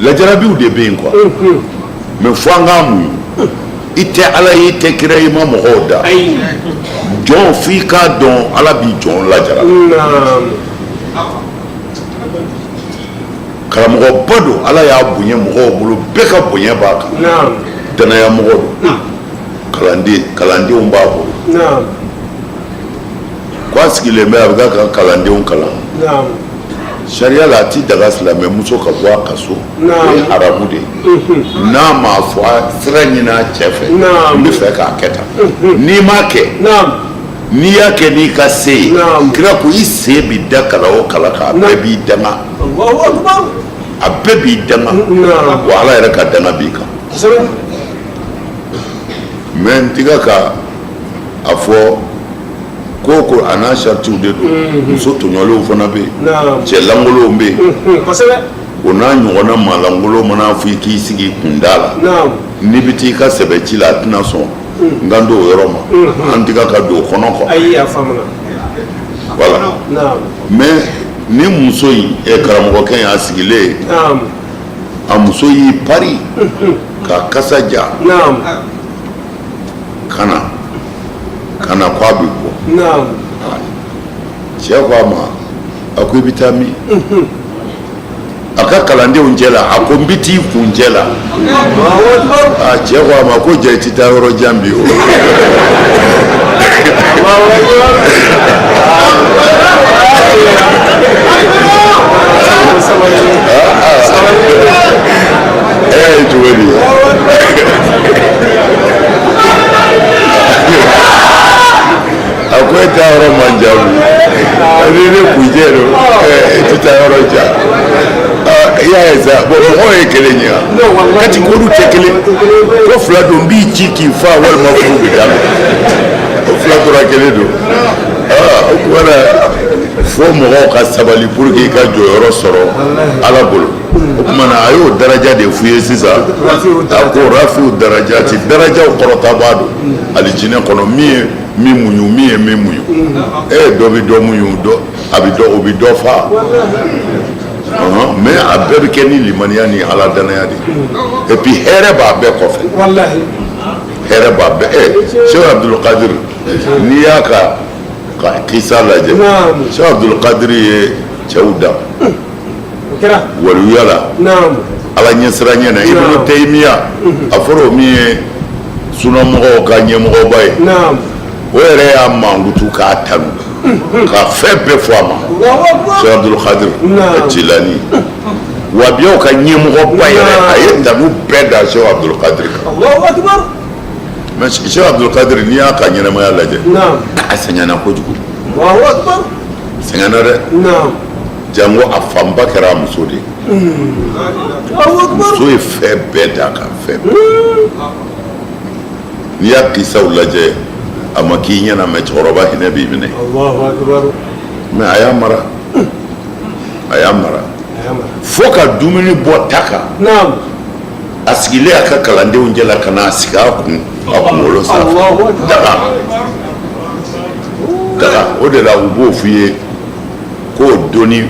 lajarabiw de bɛ yen quoi, mais fo an k'a muɲu. I tɛ Ala ye, i tɛ kira ye, i ma mɔgɔw da jɔn, f'i k'a dɔn Ala b'i jɔn lajara. Karamɔgɔba don, Ala y'a bonya mɔgɔw bolo, bɛɛ ka bonya b'a kan. Danaya mɔgɔ don, kalanden kalandenw b'a bolo. Ko a sigilen bɛ, a bɛ ka kalandenw kalan. Sariya la, a ti daga silamɛ muso ka bɔ a ka so, o ye haramu de ye, n'a m'a fɔ a sira ɲini a cɛ fɛ, n bɛ fɛ k'a kɛ tan. N'i m'a kɛ, n'i y'a kɛ n'i ka se ye, kira ko i sen bi da kala o kala kan, a bɛɛ b'i danga, a bɛɛ b'i danga. Wa Ala yɛrɛ ka danga b'i kan. Mais n tiga ka a fɔ ko ko a n'a saritiw de don. Muso tɔɲɔlenw fana bɛ yen, cɛ lankolonw bɛ yen. O n'a ɲɔgɔnna maa lankolon mana fɔ i k'i sigi i kun da la, n'i bɛ t'i ka sɛbɛ ci la, a tɛna sɔn. N kan t'o yɔrɔ ma, an tiga ka don o kɔnɔ quoi. Ayi, a faamuna. Voilà. Mais ni muso in karamɔgɔkɛ in, a sigilen, a muso y'i pari ka kasa ja ka na ka na ko a bɛ bɔ. Cɛ ko a ma, a ko i bɛ taa min? A ka kalandenw cɛ la, a ko n bɛ t'i kun cɛ la. A cɛ ko a ma ko jaa i tɛ taa yɔrɔ jan bi o. E y'a ye cogo di? A ko e taa yɔrɔ man jan bi, ni ne kuncɛ don, e tɛ taa yɔrɔ jan. I y'a ye sa, bon, mɔgɔw ye kelen ye wa kati k'olu tɛ kelen ko fila don, n b'i ci k'i fa walima furu bɛ daminɛ, o fila tora kelen don. O tuma na fo mɔgɔw ka sabali pour que i ka jɔyɔrɔ sɔrɔ Ala bolo. O tuma na a y'o daraja de f'u ye sisan. A ko rafiu darajati, darajaw kɔrɔtabaa don alijinɛ kɔnɔ. Min ye min muɲu, min ye min muɲu, e dɔ bɛ dɔ muɲu, dɔ a bɛ dɔ o bɛ dɔ fa, mais a bɛɛ bɛ kɛ ni limaniya ni Ala danaya de ye. Et puis hɛrɛ b'a bɛɛ kɔfɛ, hɛrɛ b'a bɛɛ. Cheikh Abdul Qadir, n'i y'a ka kisa lajɛ, Cheikh Abdul Qadir ye cɛw dan waliya la, Ala ɲɛsiranɲɛ na. Ibnu Taymiya, a fɔra o min ye sunamɔgɔw ka ɲɛmɔgɔba ye, o yɛrɛ y'a mankutu k'a tanu ka fɛn bɛɛ fɔ a ma. Cheikh Abdul Qadir Jilani, wahabiyaw ka ɲɛmɔgɔba yɛrɛ, a ye tanu bɛɛ da Cheikh Abdul Qadir kan. Mais Cheikh Abdul Qadir, n'i y'a ka ɲɛnamaya lajɛ, a sɛgɛnna kojugu, sɛgɛnna dɛ. Jango a fanba kɛra a muso de ye. Muso ye fɛn bɛɛ d'a kan, fɛn bɛɛ. N'i y'a kisaw lajɛ, a ma k'i ɲɛna, mais cɛkɔrɔba hinɛ b'i minɛ. Mais a y'a mara, a y'a mara fo ka dumuni bɔ ta kan, a sigilen a ka kalandenw cɛla ka na sigi a kun, a kunkolo sanfɛ, daga daga. O de la u b'o f'i ye k'o doni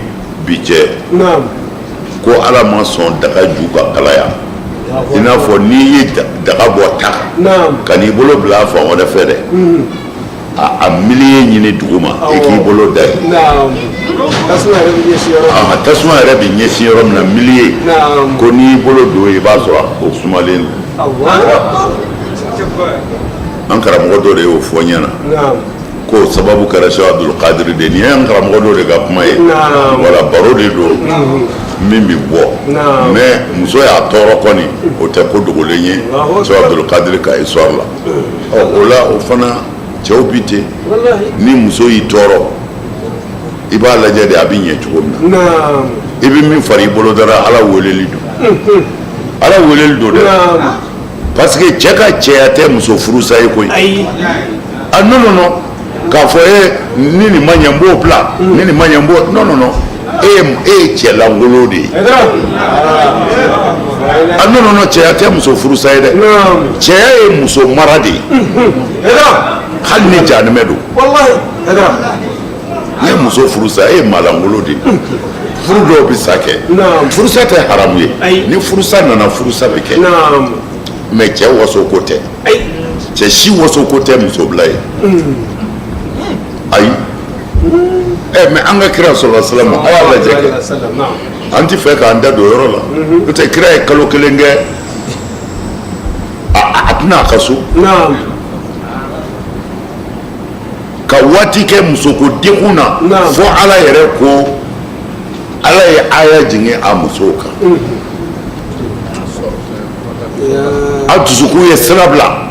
bi cɛ ko Ala ma sɔn daga ju ka kalaya. I n'a fɔ n'i ye daga bɔ ta kan, ka n'i bolo bila a fan wɛrɛ fɛ dɛ, a milieu ɲini dugu ma, i k'i bolo da yen, tasuma yɛrɛ bɛ ɲɛsin yɔrɔ min na, milieu ko n'i y'i bolo don yen, i b'a sɔrɔ o sumalen don. An karamɔgɔ dɔ de y'o fɔ n ɲɛna k'o sababu kɛra Cheikh Abdul Qadir de. Nin ye an karamɔgɔ dɔ de ka kuma ye, wala baro de don min bɛ bɔ. Mais muso y'a tɔɔrɔ kɔni, o tɛ ko dogolen ye Cheikh Abdul Qadir ka histoire la. Ɔ, o la, o fana cɛw bi ten, ni muso y'i tɔɔrɔ, i b'a lajɛ de a bɛ ɲɛ cogo min na. I bɛ min fara i bolo dara, Ala weleli don, Ala weleli don dɛ, parce que cɛ ka cɛya tɛ muso furusa ye koyi. Ah non, non, non, k'a fɔ e ni nin ma ɲɛ n b'o bila, ni nin ma ɲɛ n b'o, non, non, non, e ye cɛ lankolon de ye. Ah non, non, non, cɛya tɛ muso furusa ye dɛ, cɛya ye muso mara de ye, hali ni jahanɛmɛ don. N'i ye muso furusa, e ye maalankolon de ye. Furu dɔw bɛ sa kɛ, furusa tɛ haramu ye. Ni furusa nana, furusa bɛ kɛ, mais cɛ waso ko tɛ, cɛ si waso ko tɛ muso bila ye, ayi. Ɛ, mais an ka kira sɔrɔ salamu, a y'a lajɛ kɛ. An ti fɛ k'an da don yɔrɔ la, n'o tɛ kira ye kalo kelen kɛ, a tɛna a ka so ka waati kɛ musoko degun na, fo Ala yɛrɛ ko, Ala ye aya jigin a musow kan. A dusukun ye sira bila.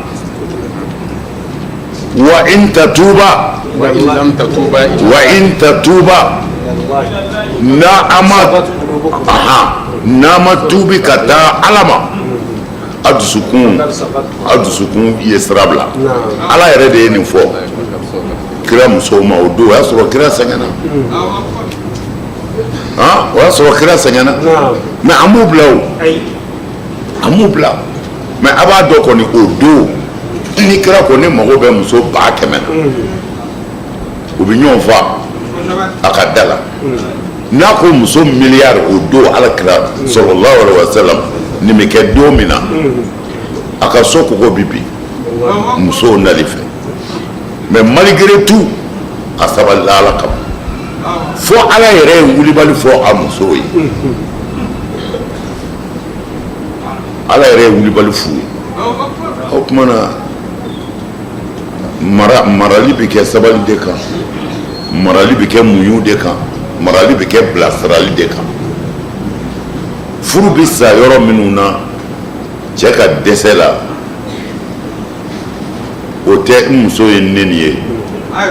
Wa in tatuba, wa in tatuba, n'a a ma, aha, n'a ma tuubi ka taa Ala ma, a dusukun ye sira bila. Ala yɛrɛ de ye nin fɔ kira musow ma o don. O y'a sɔrɔ kira sɛgɛnna, han, o y'a sɔrɔ kira sɛgɛnna. Mais an b'u bila o, an b'u bila. Mais a b'a dɔn kɔni, o don ni kira ko ne mago bɛ muso 100 000 na, u bɛ ɲɔgɔn fa a ka da la. N'a ko muso miliyari, o don Ala kira sallallahu alaihi wa sallam, nin bɛ kɛ don min na, a ka so kogo bi bin musow nali fɛ. Mais malgré tout, a sabalila Ala kama, fo Ala yɛrɛ ye wulibali fɔ a musow ye. Ala yɛrɛ ye wulibali f'u ye. O tuma na, mara, marali bɛ kɛ sabali de kan, marali bɛ kɛ muɲu de kan, marali bɛ kɛ bilasirali de kan. Furu bɛ sa yɔrɔ minnu na, cɛ ka dɛsɛ la, o tɛ n muso ye neni ye,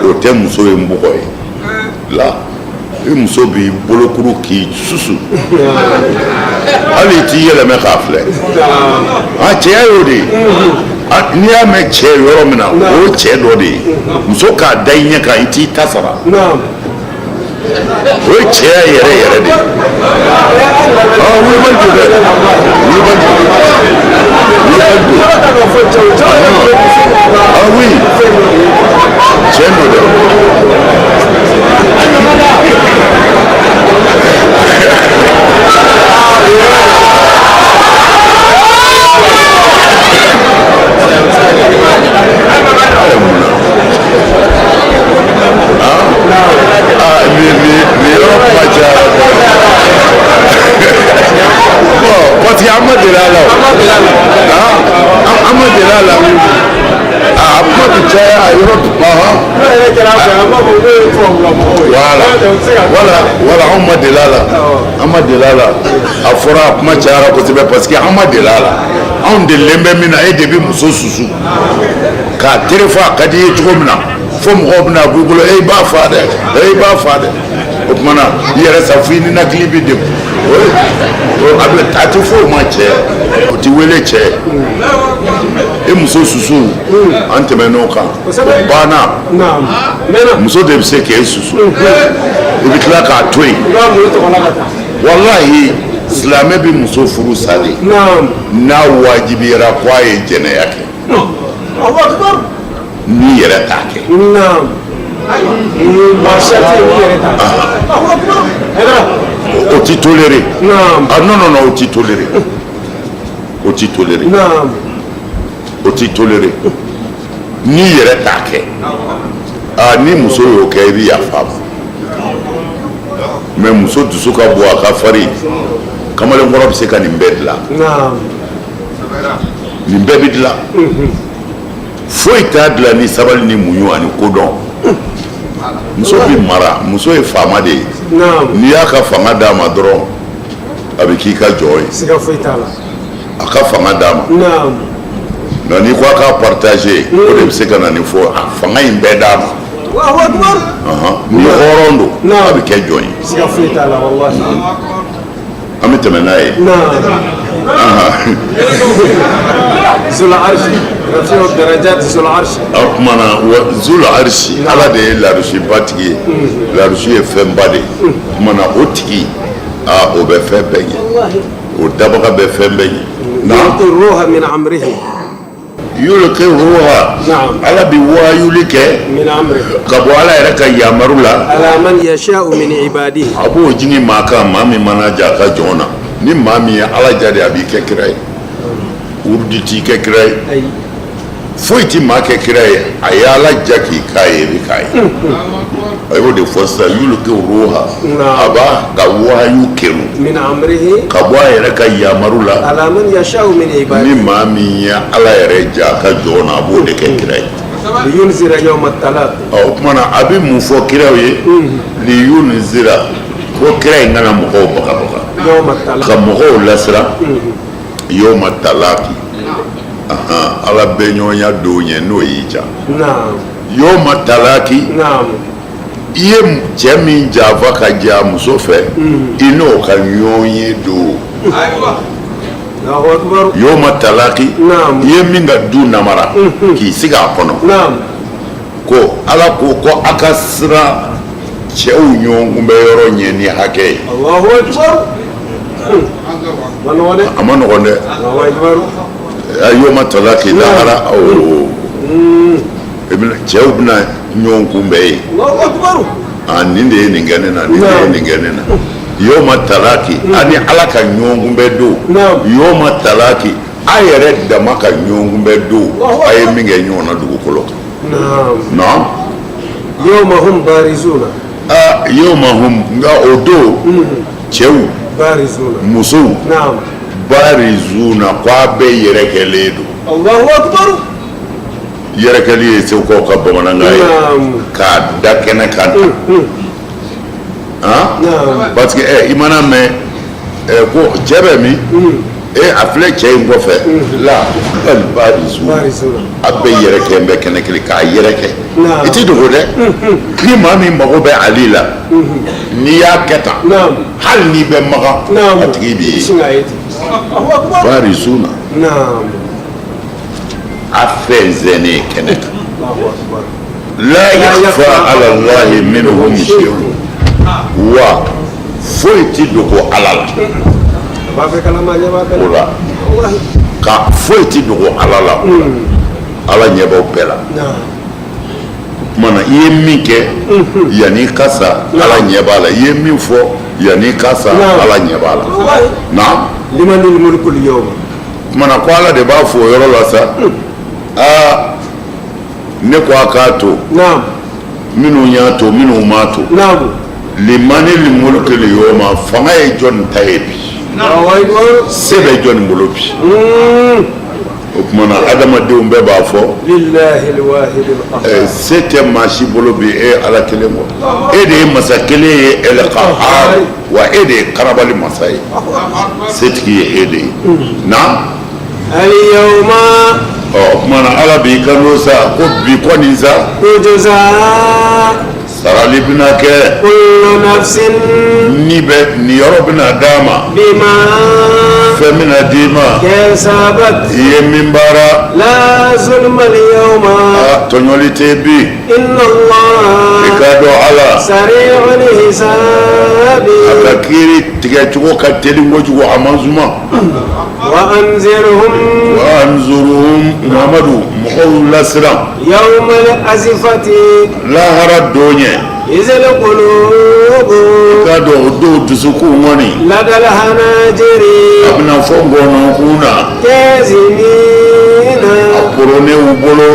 o tɛ muso ye n bugɔ ye la. I muso b'i bolokuru k'i susu, hali i t'i yɛlɛmɛ k'a filɛ. A cɛya y'o de ye. N'i y'a mɛn cɛ yɔrɔ min na, o ye cɛ dɔ de ye. Muso k'a da i ɲɛ kan, i t'i ta sara, o ye cɛya yɛrɛ yɛrɛ de ye. Wulibali don dɛ, wulibali don, wulibali don. Ah oui, tiɲɛ don dɛ. Ah, nin yɔrɔ kuma cayara bon, parce que an ma deli a la o. Ah, an ma deli a la. A kuma bɛ caya a yɔrɔ. Ɔhɔn, voilà voilà voilà, anw ma deli a la, an ma deli a la. A fɔra, a kuma cayara kosɛbɛ, parce que an ma deli a la. Anw delilen bɛ min na, e de bɛ muso susu k'a tere fɔ a ka di i ye cogo min na, fo mɔgɔw bɛna b'i bolo, e b'a fa dɛ, e b'a fa dɛ. O tuma na, i yɛrɛ sa fo i ninakili bɛ degun. O a bɛ, a tɛ fɔ o ma cɛ, o tɛ wele cɛ. E muso susu, an tɛmɛn'o kan, o banna. Muso de bɛ se k'e susu, i bɛ tila k'a to yen. Walahi, silamɛ bɛ muso furu sa de n'a wajibiyara ko a ye jɛnɛya kɛ, n'i yɛrɛ t'a kɛ. Maa tɛ yɛrɛ ta. O ti toléré. Ah non non non, o ti toléré, o ti toléré, o ti toléré n'i yɛrɛ t'a kɛ. Ah, ni muso y'o kɛ, i bɛ yafa a ma. Mais muso dusu ka bon, a ka farin. Kamalenkɔrɔ bɛ se ka nin bɛɛ dilan. Nin bɛɛ bɛ dilan, foyi t'a dilan ni sabali ni muɲu ani kodɔn. Muso bɛ mara, muso ye faama de ye. N'i y'a ka fanga d'a ma dɔrɔn, a bɛ k'i ka jɔn ye. Siga foyi t'a la. A ka fanga d'a ma. Nka n'i ko a k'a partager, o de bɛ se ka na nin fɔ, a fanga in bɛɛ d'a ma. Allahu akbar. Ni hɔrɔn don, a bɛ kɛ jɔn ye. Siga foyi t'a la, wallahi. An bɛ tɛmɛ n'a ye. Zul arshi rafi'u darajat zul arshi. O tuma na, wa zul arshi, Ala de ye larusiba tigi ye. Larusi ye fɛnba de ye. O tuma na, o tigi, aa, o bɛ fɛn bɛɛ ɲɛ, o dabaga bɛ fɛn bɛɛ ɲɛ. Yulqi ruha min amrihi. Yulqi ruha. Ala bɛ wayuli kɛ min amrihi ka bɔ Ala yɛrɛ ka yamaru la. Ala man yasha'u min ibadihi. A b'o jigin maa kan, maa min mana ja a ka jɔn na. Ni maa min ye Ala ja de, a b'i kɛ kira ye. Wurudi t'i kɛ kira ye. Ayi. Foyi ti maa kɛ kira ye. A ye Ala ja k'i k'a ye, i bɛ k'a ye. A y'o de fɔ sisan, yulqi ruha, a b'a ka wahayu kɛru. Min amrihi. Ka bɔ a yɛrɛ ka yamaru la. Ala man yasha'u min ibadihi. Ni maa min ye Ala yɛrɛ ja a ka jɔn na, a b'o de kɛ kira ye. Liyunzira yawma talaq. Ɔ, o tuma na a bɛ mun fɔ kiraw ye? Liyunzira, ko kira in kana mɔgɔw bagabaga. Yawma talaq. Ka mɔgɔw lasiran. Yawma talaqi. Ala bɛ ɲɔgɔnya don ɲɛ n'o y'i ja. Naam. Yawma talaqi. Naam. I ye cɛ min janfa ka jɛ a muso fɛ, i n'o ka ɲɔgɔn ye don. Allahu akbar. Yawma talaqi. Naam. I ye min ka du namara k'i sigi a kɔnɔ. Naam. Ko Ala ko ko a ka siran cɛw ɲɔgɔn kunbɛ yɔrɔ ɲɛ ni hakɛ ye. Allahu akbar. Ma nɔgɔn dɛ. A ma nɔgɔn dɛ. Allahu akbar. Yawma talaqi lahara o cɛw bɛna ɲɔgɔn kunbɛ yen. Allahu akbar. A nin de ye nin kɛ ne na, nin de ye nin kɛ ne na. Yawma talaqi, ani Ala ka ɲɔgɔn kunbɛ don. Yawma talaqi, a yɛrɛ dama ka ɲɔgɔn kunbɛ don, a ye min kɛ ɲɔgɔn na dugukolo kan. Naam. Naam. Yawma hum barizuna. Aa, yawma hum, nka o don cɛw. Barizuna. Musow. Naam. Barizuna, ko a bɛɛ yɛrɛkɛlen don. Allahu akbar. Yɛrɛkɛli ye segukaw ka bamanankan ye. Naam. K'a da kɛnɛ kan tan. Han? Naam. Parce que i mana mɛn ko cɛ bɛ min? A filɛ cɛ in kɔfɛ. La bal barizuna. Barizuna. A bɛɛ yɛrɛkɛ bɛ kɛnɛ kelen k'a yɛrɛkɛ. Naam. I tɛ dogo dɛ. Ni maa min mago bɛ Ali la, n'i y'a kɛ tan. Naam. Hali n'i bɛ Makan, Naam. a tigi b'i ye. Sin k'a ye ten. Allahu akbar. Barizuna. Naam. A fɛnsɛnnen kɛnɛ kan. Allahu akbar. La yakhfa ala Allahi minhum shay'un. Wa foyi tɛ dogo Ala la. A b'a bɛɛ kalama, a ɲɛ b'a bɛɛ O la. Wallahi. Ka foyi tɛ dogo Ala la. O la. Ala ɲɛ b'aw bɛɛ la. Naam. O tuma na i ye min kɛ yanni i ka sa, Ala ɲɛ b'a la. I ye min fɔ yanni i ka sa, Naam. Ala ɲɛ b'a la. Wallahi. Naam. Limanil mulkul yawma. O tuma na ko Ala de b'a fɔ o yɔrɔ la sa, aa, ne ko a k'a to. Naam. Minnu y'a to, minnu m'a to. Naam. Limanil mulkul yawma, fanga ye jɔnni ta ye bi? Allahu akbar. Se bɛ jɔnni bolo bi? O tuma na adamadenw bɛɛ b'a fɔ. Lillahi alwahid alqahhar. Se tɛ maa si bolo bi e Ala kelen kɔ. E de ye masa kelen ye, el qahhar, wa e de ye karabali masa ye. Setigi ye e de ye. Naam. Al yawma. Ɔ, o tuma na Ala b'i kanto sa ko bi kɔni sa. Tujza. Sarali bɛna kɛ. Kullu nafsin. Ni bɛ niyɔrɔ bɛna d'a ma. Bima. Fɛn bɛna d'i ma. Kasabat. I ye min baara. La zulma al yawma. Aa, tɔɲɔli tɛ bi. Inna Allah. I k'a dɔn Ala. Sari'ul hisabi. A ka kiiri tigɛcogo ka teli kojugu, a man suma. Wa anzirhum. Wa anzurhum, Muhamadu, mɔgɔw lasiran. Yawma al-azifati. Lahara don ɲɛ. Izal qulubu. I k'a dɔn o don dusukun kɔni. Ladal hanajiri. A bɛna fɔ ngɔnɔnkun na. Kazimina. A koronnen u bolo.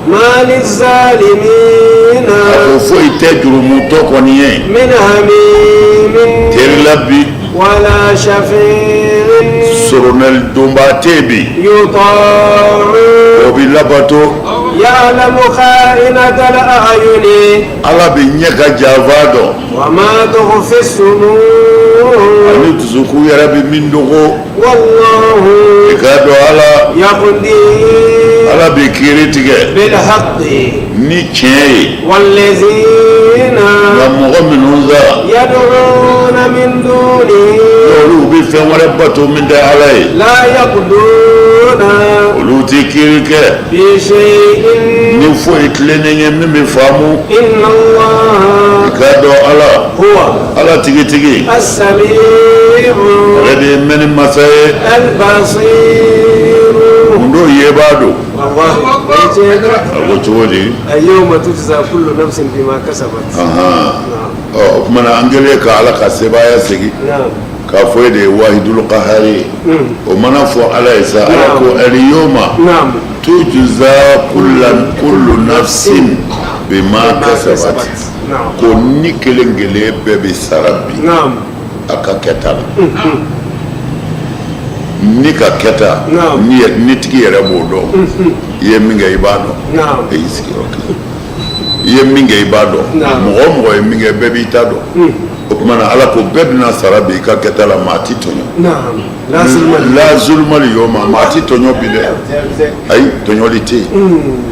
Ma lizalimina. A ko foyi tɛ jurumutɔ kɔni ye. Min hamimin. Teri la bi. Wala shafi'in. Soronali donba tɛ bi. Yuta'u. O bɛ labato. Ya'lamu kha'inatal a'yuni. Ala bɛ ɲɛ ka janfa dɔn. Wa ma tukhfi sudur. Ani dusukun yɛrɛ bɛ min dogo. Wallahu. I k'a dɔn Ala. Yaqdi. Ala bɛ kiiri tigɛ. Bil haqqi. Ni tiɲɛ ye. Wallazina. Nka mɔgɔ minnu sa. Yad'una min dunihi. Olu bɛ fɛn wɛrɛ bato min tɛ Ala ye. La yaqduna. Olu tɛ kiiri kɛ. Bi shay'in. Ni foyi tilennen ye min bɛ faamu. Inna Allah. I k'a dɔn Ala. Huwa. Ala tigitigi. As-sami'u. Ale de ye mɛnni masa ye. Al-basir. Gundo yebaa don. Wallahi. O ye tiɲɛ ye dɛ. A ko cogo di? Al-yawma tujza kullu nafsin bima kasabat. Ɔ, o tuma na an kɛlen ka Ala ka sebaaya segin. Naam. K'a fɔ e de ye wahidul qahari ye. O mana fɔ Ala ye sa, Ala ko al-yawma. Naam. Tujza kullu nafsin bima kasabat. Naam. Ko ni kelen kelen bɛɛ bɛ sara bi. Naam. A ka kɛta la, ni ka kɛta ni tigi yɛrɛ b'o dɔn. I ye min kɛ, i b'a dɔn. E y'i sigiyɔrɔ kelen, i ye min kɛ, i b'a dɔn. Mɔgɔ o mɔgɔ ye min kɛ, bɛɛ b'i ta dɔn. O tuma na, Ala ko bɛɛ bɛna sara bi i ka kɛta la, maa ti tɔɲɔ. La zulmal yoma, maa ti tɔɲɔ bi dɛ. Ayi, tɔɲɔli tɛ yen.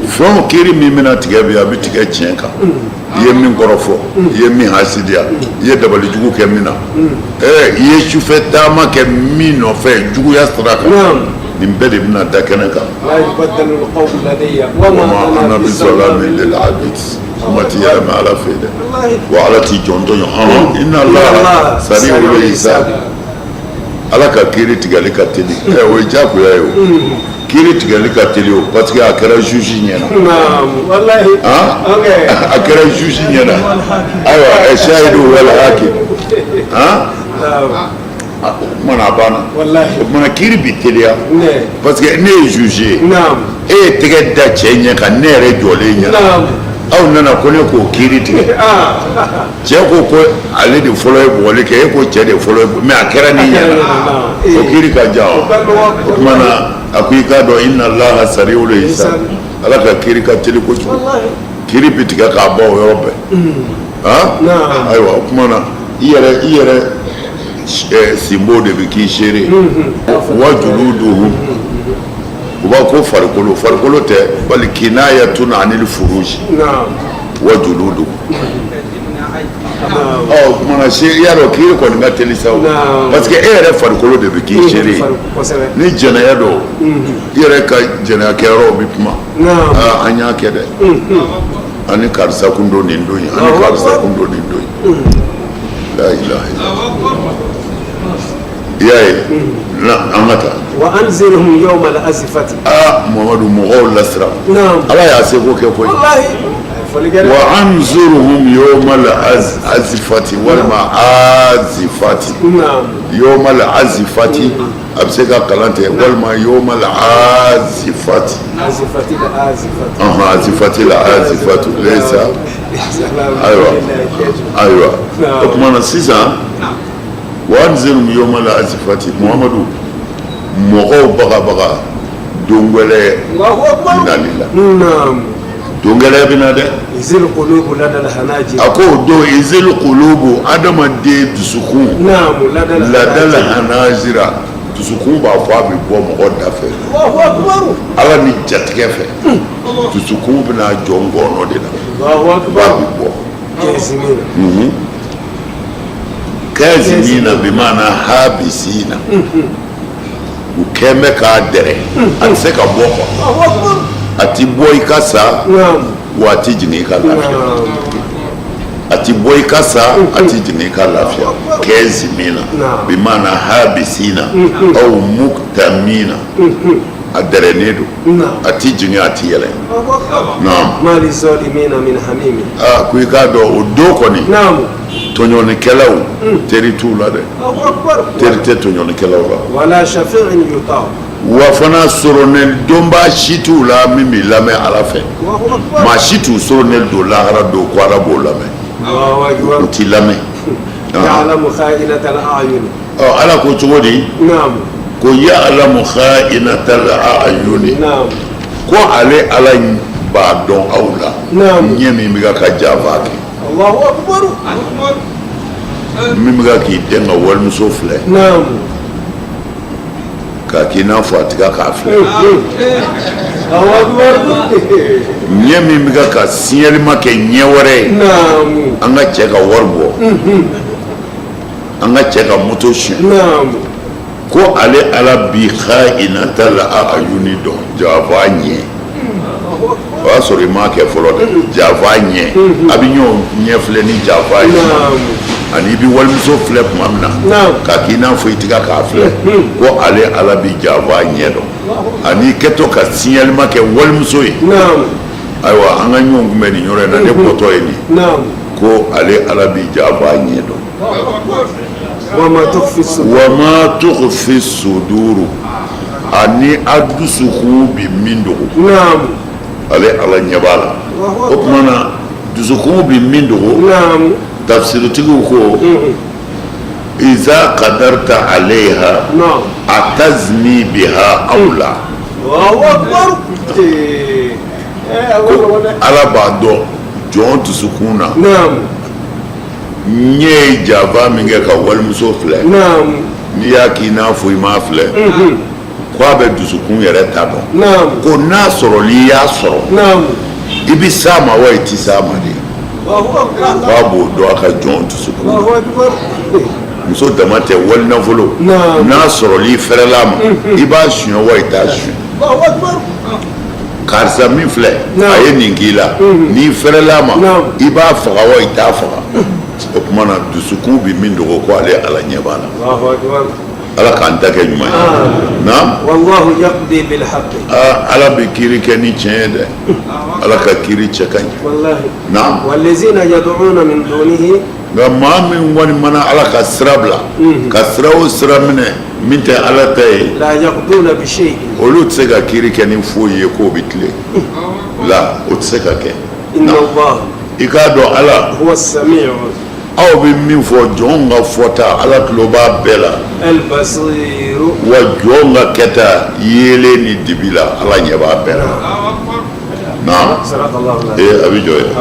Fɛn o kiiri min bɛna tigɛ bi, a bɛ tigɛ tiɲɛ kan. I ye min kɔrɔfɔ, i ye min hasidiya, i ye dabalijugu kɛ min na, i ye sufɛ taama kɛ min nɔfɛ juguya sira kan, nin bɛɛ de bɛna da kɛnɛ kan. Wa ma ana bizalamin lil abid, kuma ti yɛlɛma Ala fɛ dɛ, wa Ala ti jɔn tɔɲɔ. Inna Allaha sari'ul hisab, Ala ka kiiri tigɛli ka teli. O ye diyagoya ye. O kiiri tigɛli ka teli o, parce que a kɛra juge ɲɛna, a kɛra juge ɲɛna. Ayiwa, shahidu wal hakim, o tuma na a banna. O tuma na kiiri bi teliya, parce que ne ye juge ye, e ye tɛgɛ da cɛ ɲɛ kan, ne yɛrɛ jɔlen ɲɛna. Aw nana ko ne k'o kiiri tigɛ. Cɛ ko ko ale de fɔlɔ ye bugɔli kɛ, e ko cɛ de fɔlɔ ye, mais a kɛra ne ɲɛna, o kiiri ka jan. O tuma na, a ko i k'a dɔn, inna Allaha sari'ul hisab, Ala ka kiiri ka teli kojugu. Kiiri bi tigɛ k'a ban o yɔrɔ bɛɛ. Ayiwa, o tuma na i yɛrɛ sinbo de bɛ k'i seere. Wa juluduhum, u b'a ko farikolo, farikolo tɛ, bali kinayatun anil furuj wa juludu. Ɔ, o tuma na se i y'a dɔn kiiri kɔni ka teli sa o, parce que e yɛrɛ farikolo de bɛ k'i seere ye. Ni jɛnɛya don, i yɛrɛ ka jɛnɛya kɛyɔrɔw bɛ kuma. Aa, an y'a kɛ dɛ, an ni karisa kun don nin don in, an ni karisa kun don nin don in. La ilaha illallah. I y'a ye na, an ka taa. Wa anzirhum yawma al-azifati. Aa, Muhamadu, mɔgɔw lasiran. Ala y'a seko kɛ koyi. Wallahi, foli kɛ dɛ. Wa anzurhum yawma al-azifati walima azifati. Yawma al-azifati, a bɛ se ka kalan ten, walima yawma al-azifati. Azifati la azifati. Ɔhɔn, azifati la azifatu laysa. Ayiwa, o tuma na sisan, wa anzirhum yawma al-azifati, Muhamadu, mɔgɔw bagabaga don gɛlɛn Allahu akbar. nali la. Don gɛlɛn bɛ na dɛ. Izil qulubu lada al-hanajir. A ko o don, izil qulubu, adamaden dusukun Lada ladal al-hanajir. hanajira, dusukun b'a fɔ a bɛ bɔ mɔgɔ da fɛ. Allahu akbar. Ala ni jatigɛ fɛ, dusukun bɛna jɔ ngɔnɔ de la. Allahu B'a akbar. bɛ bɔ. Jazimina. Kazimina bimana habisina, u kɛn bɛ k'a dɛrɛ, a tɛ se ka bɔ quoi. Allahu akbar. A ti bɔ i ka sa, wa a ti jigin i ka lafiya. A ti bɔ i ka sa, a ti jigin i ka lafiya. Kazimina bimana habisina aw muktamina, a dɛrɛnen don, a ti jigin, a ti yɛlɛ. Allahu akbar. Naam. Ma lizalimina min hamimi. Aa, ko i k'a dɔn, o don kɔni, tɔɲɔnikɛlaw, teri t'u la dɛ. Allahu akbar. Teri tɛ tɔɲɔnikɛlaw la. Wala shafi'in yuta. Wa fana, soronɛli donbaa si t'u la min b'i lamɛn Ala fɛ. Allahu akbar. Maa si t'u soronɛli don lahara don ko Ala b'o lamɛn. Allahu akbar. U t'i lamɛn. Ya'lamu kha'inata al-a'yun. Ɔ, Ala ko cogo di? Ko ya'lamu kha'inatal a'yuni. Ko ale Ala b'a dɔn aw la, ɲɛ min bɛ ka janfa kɛ. Allahu akbar. Min bɛ ka k'i den ka walimuso filɛ, k'a k'i n'a fɔ a tigɛ k'a filɛ. Allahu akbar. Ɲɛ min bɛ ka siɲɛlima kɛ ɲɛ wɛrɛ ye. An ka cɛ ka wari bɔ, an ka cɛ ka moto suɲɛ. Ko ale Ala bi kha'inatal a'yuni dɔn, janfa ɲɛ. O y'a sɔrɔ i m'a kɛ fɔlɔ dɛ. Janfa ɲɛ, a bɛ ɲɔgɔn ɲɛ filɛ ni janfa ye, ani i bɛ walimuso filɛ tuma min na, k'a k'i n'a fɔ i tigɛ k'a filɛ, ko ale Ala bi janfa ɲɛ dɔn, ani i kɛtɔ ka siɲɛlima kɛ walimuso ye. Ayiwa, an ka ɲɔgɔn kunbɛn nin yɔrɔ in na, ne bɔtɔ ye nin, ko ale Ala bi janfa ɲɛ dɔn. Wa ma tukhfi sudur. Wa ma tukhfi suduru, ani a dusukun bi min dogo, ale Ala ɲɛ b'a la. O tuma na, dusukun bi min dogo, tafsiritigiw ko Iza qadarta alayha atazni biha aw la. Ala b'a dɔn jɔn dusukun na. Ɲɛ ye janfa min kɛ ka walimuso filɛ. N'i y'a k'i n'a fɔ i m'a filɛ. Ko a bɛ dusukun yɛrɛ ta dɔn. Ko n'a sɔrɔ n'i y'a sɔrɔ. I bɛ s'a ma wa i tɛ s'a ma de. K'a b'o dɔn a ka jɔn dusukun muso dama tɛ wali nafolo n'a sɔrɔli fɛrɛla ma i b'a suɲɛ wa i t'a suɲɛ karisa min filɛ a ye nin k'i la n'i fɛrɛla ma i b'a faga wa i t'a faga o tuma na dusukun bɛ min dogo ko ale ala ɲɛ b'a la Ala k'an ta kɛ ɲuman ye naam wallahu yaqdi bil haqq aa ala bɛ kiiri kɛ ni tiɲɛ ye dɛ ala ka kiiri cɛ ka ɲi wallahi naam wallazina yad'una min dunihi nka maa min kɔni mana ala ka sira bila ka sira o sira minɛ min tɛ ala ta ye la yaqduna bi shay'in olu tɛ se ka kiiri kɛ ni foyi ye k'o bɛ tilen la o tɛ se ka kɛ inna allah i k'a dɔn ala huwa as-sami'u Aw bɛ min fɔ jɔn ka fɔta ala tulo b'a bɛɛ la wa jɔn ka kɛta yeelen ni dibi la ala ɲɛ b'a bɛɛ la naam ee a bɛ jɔ yen.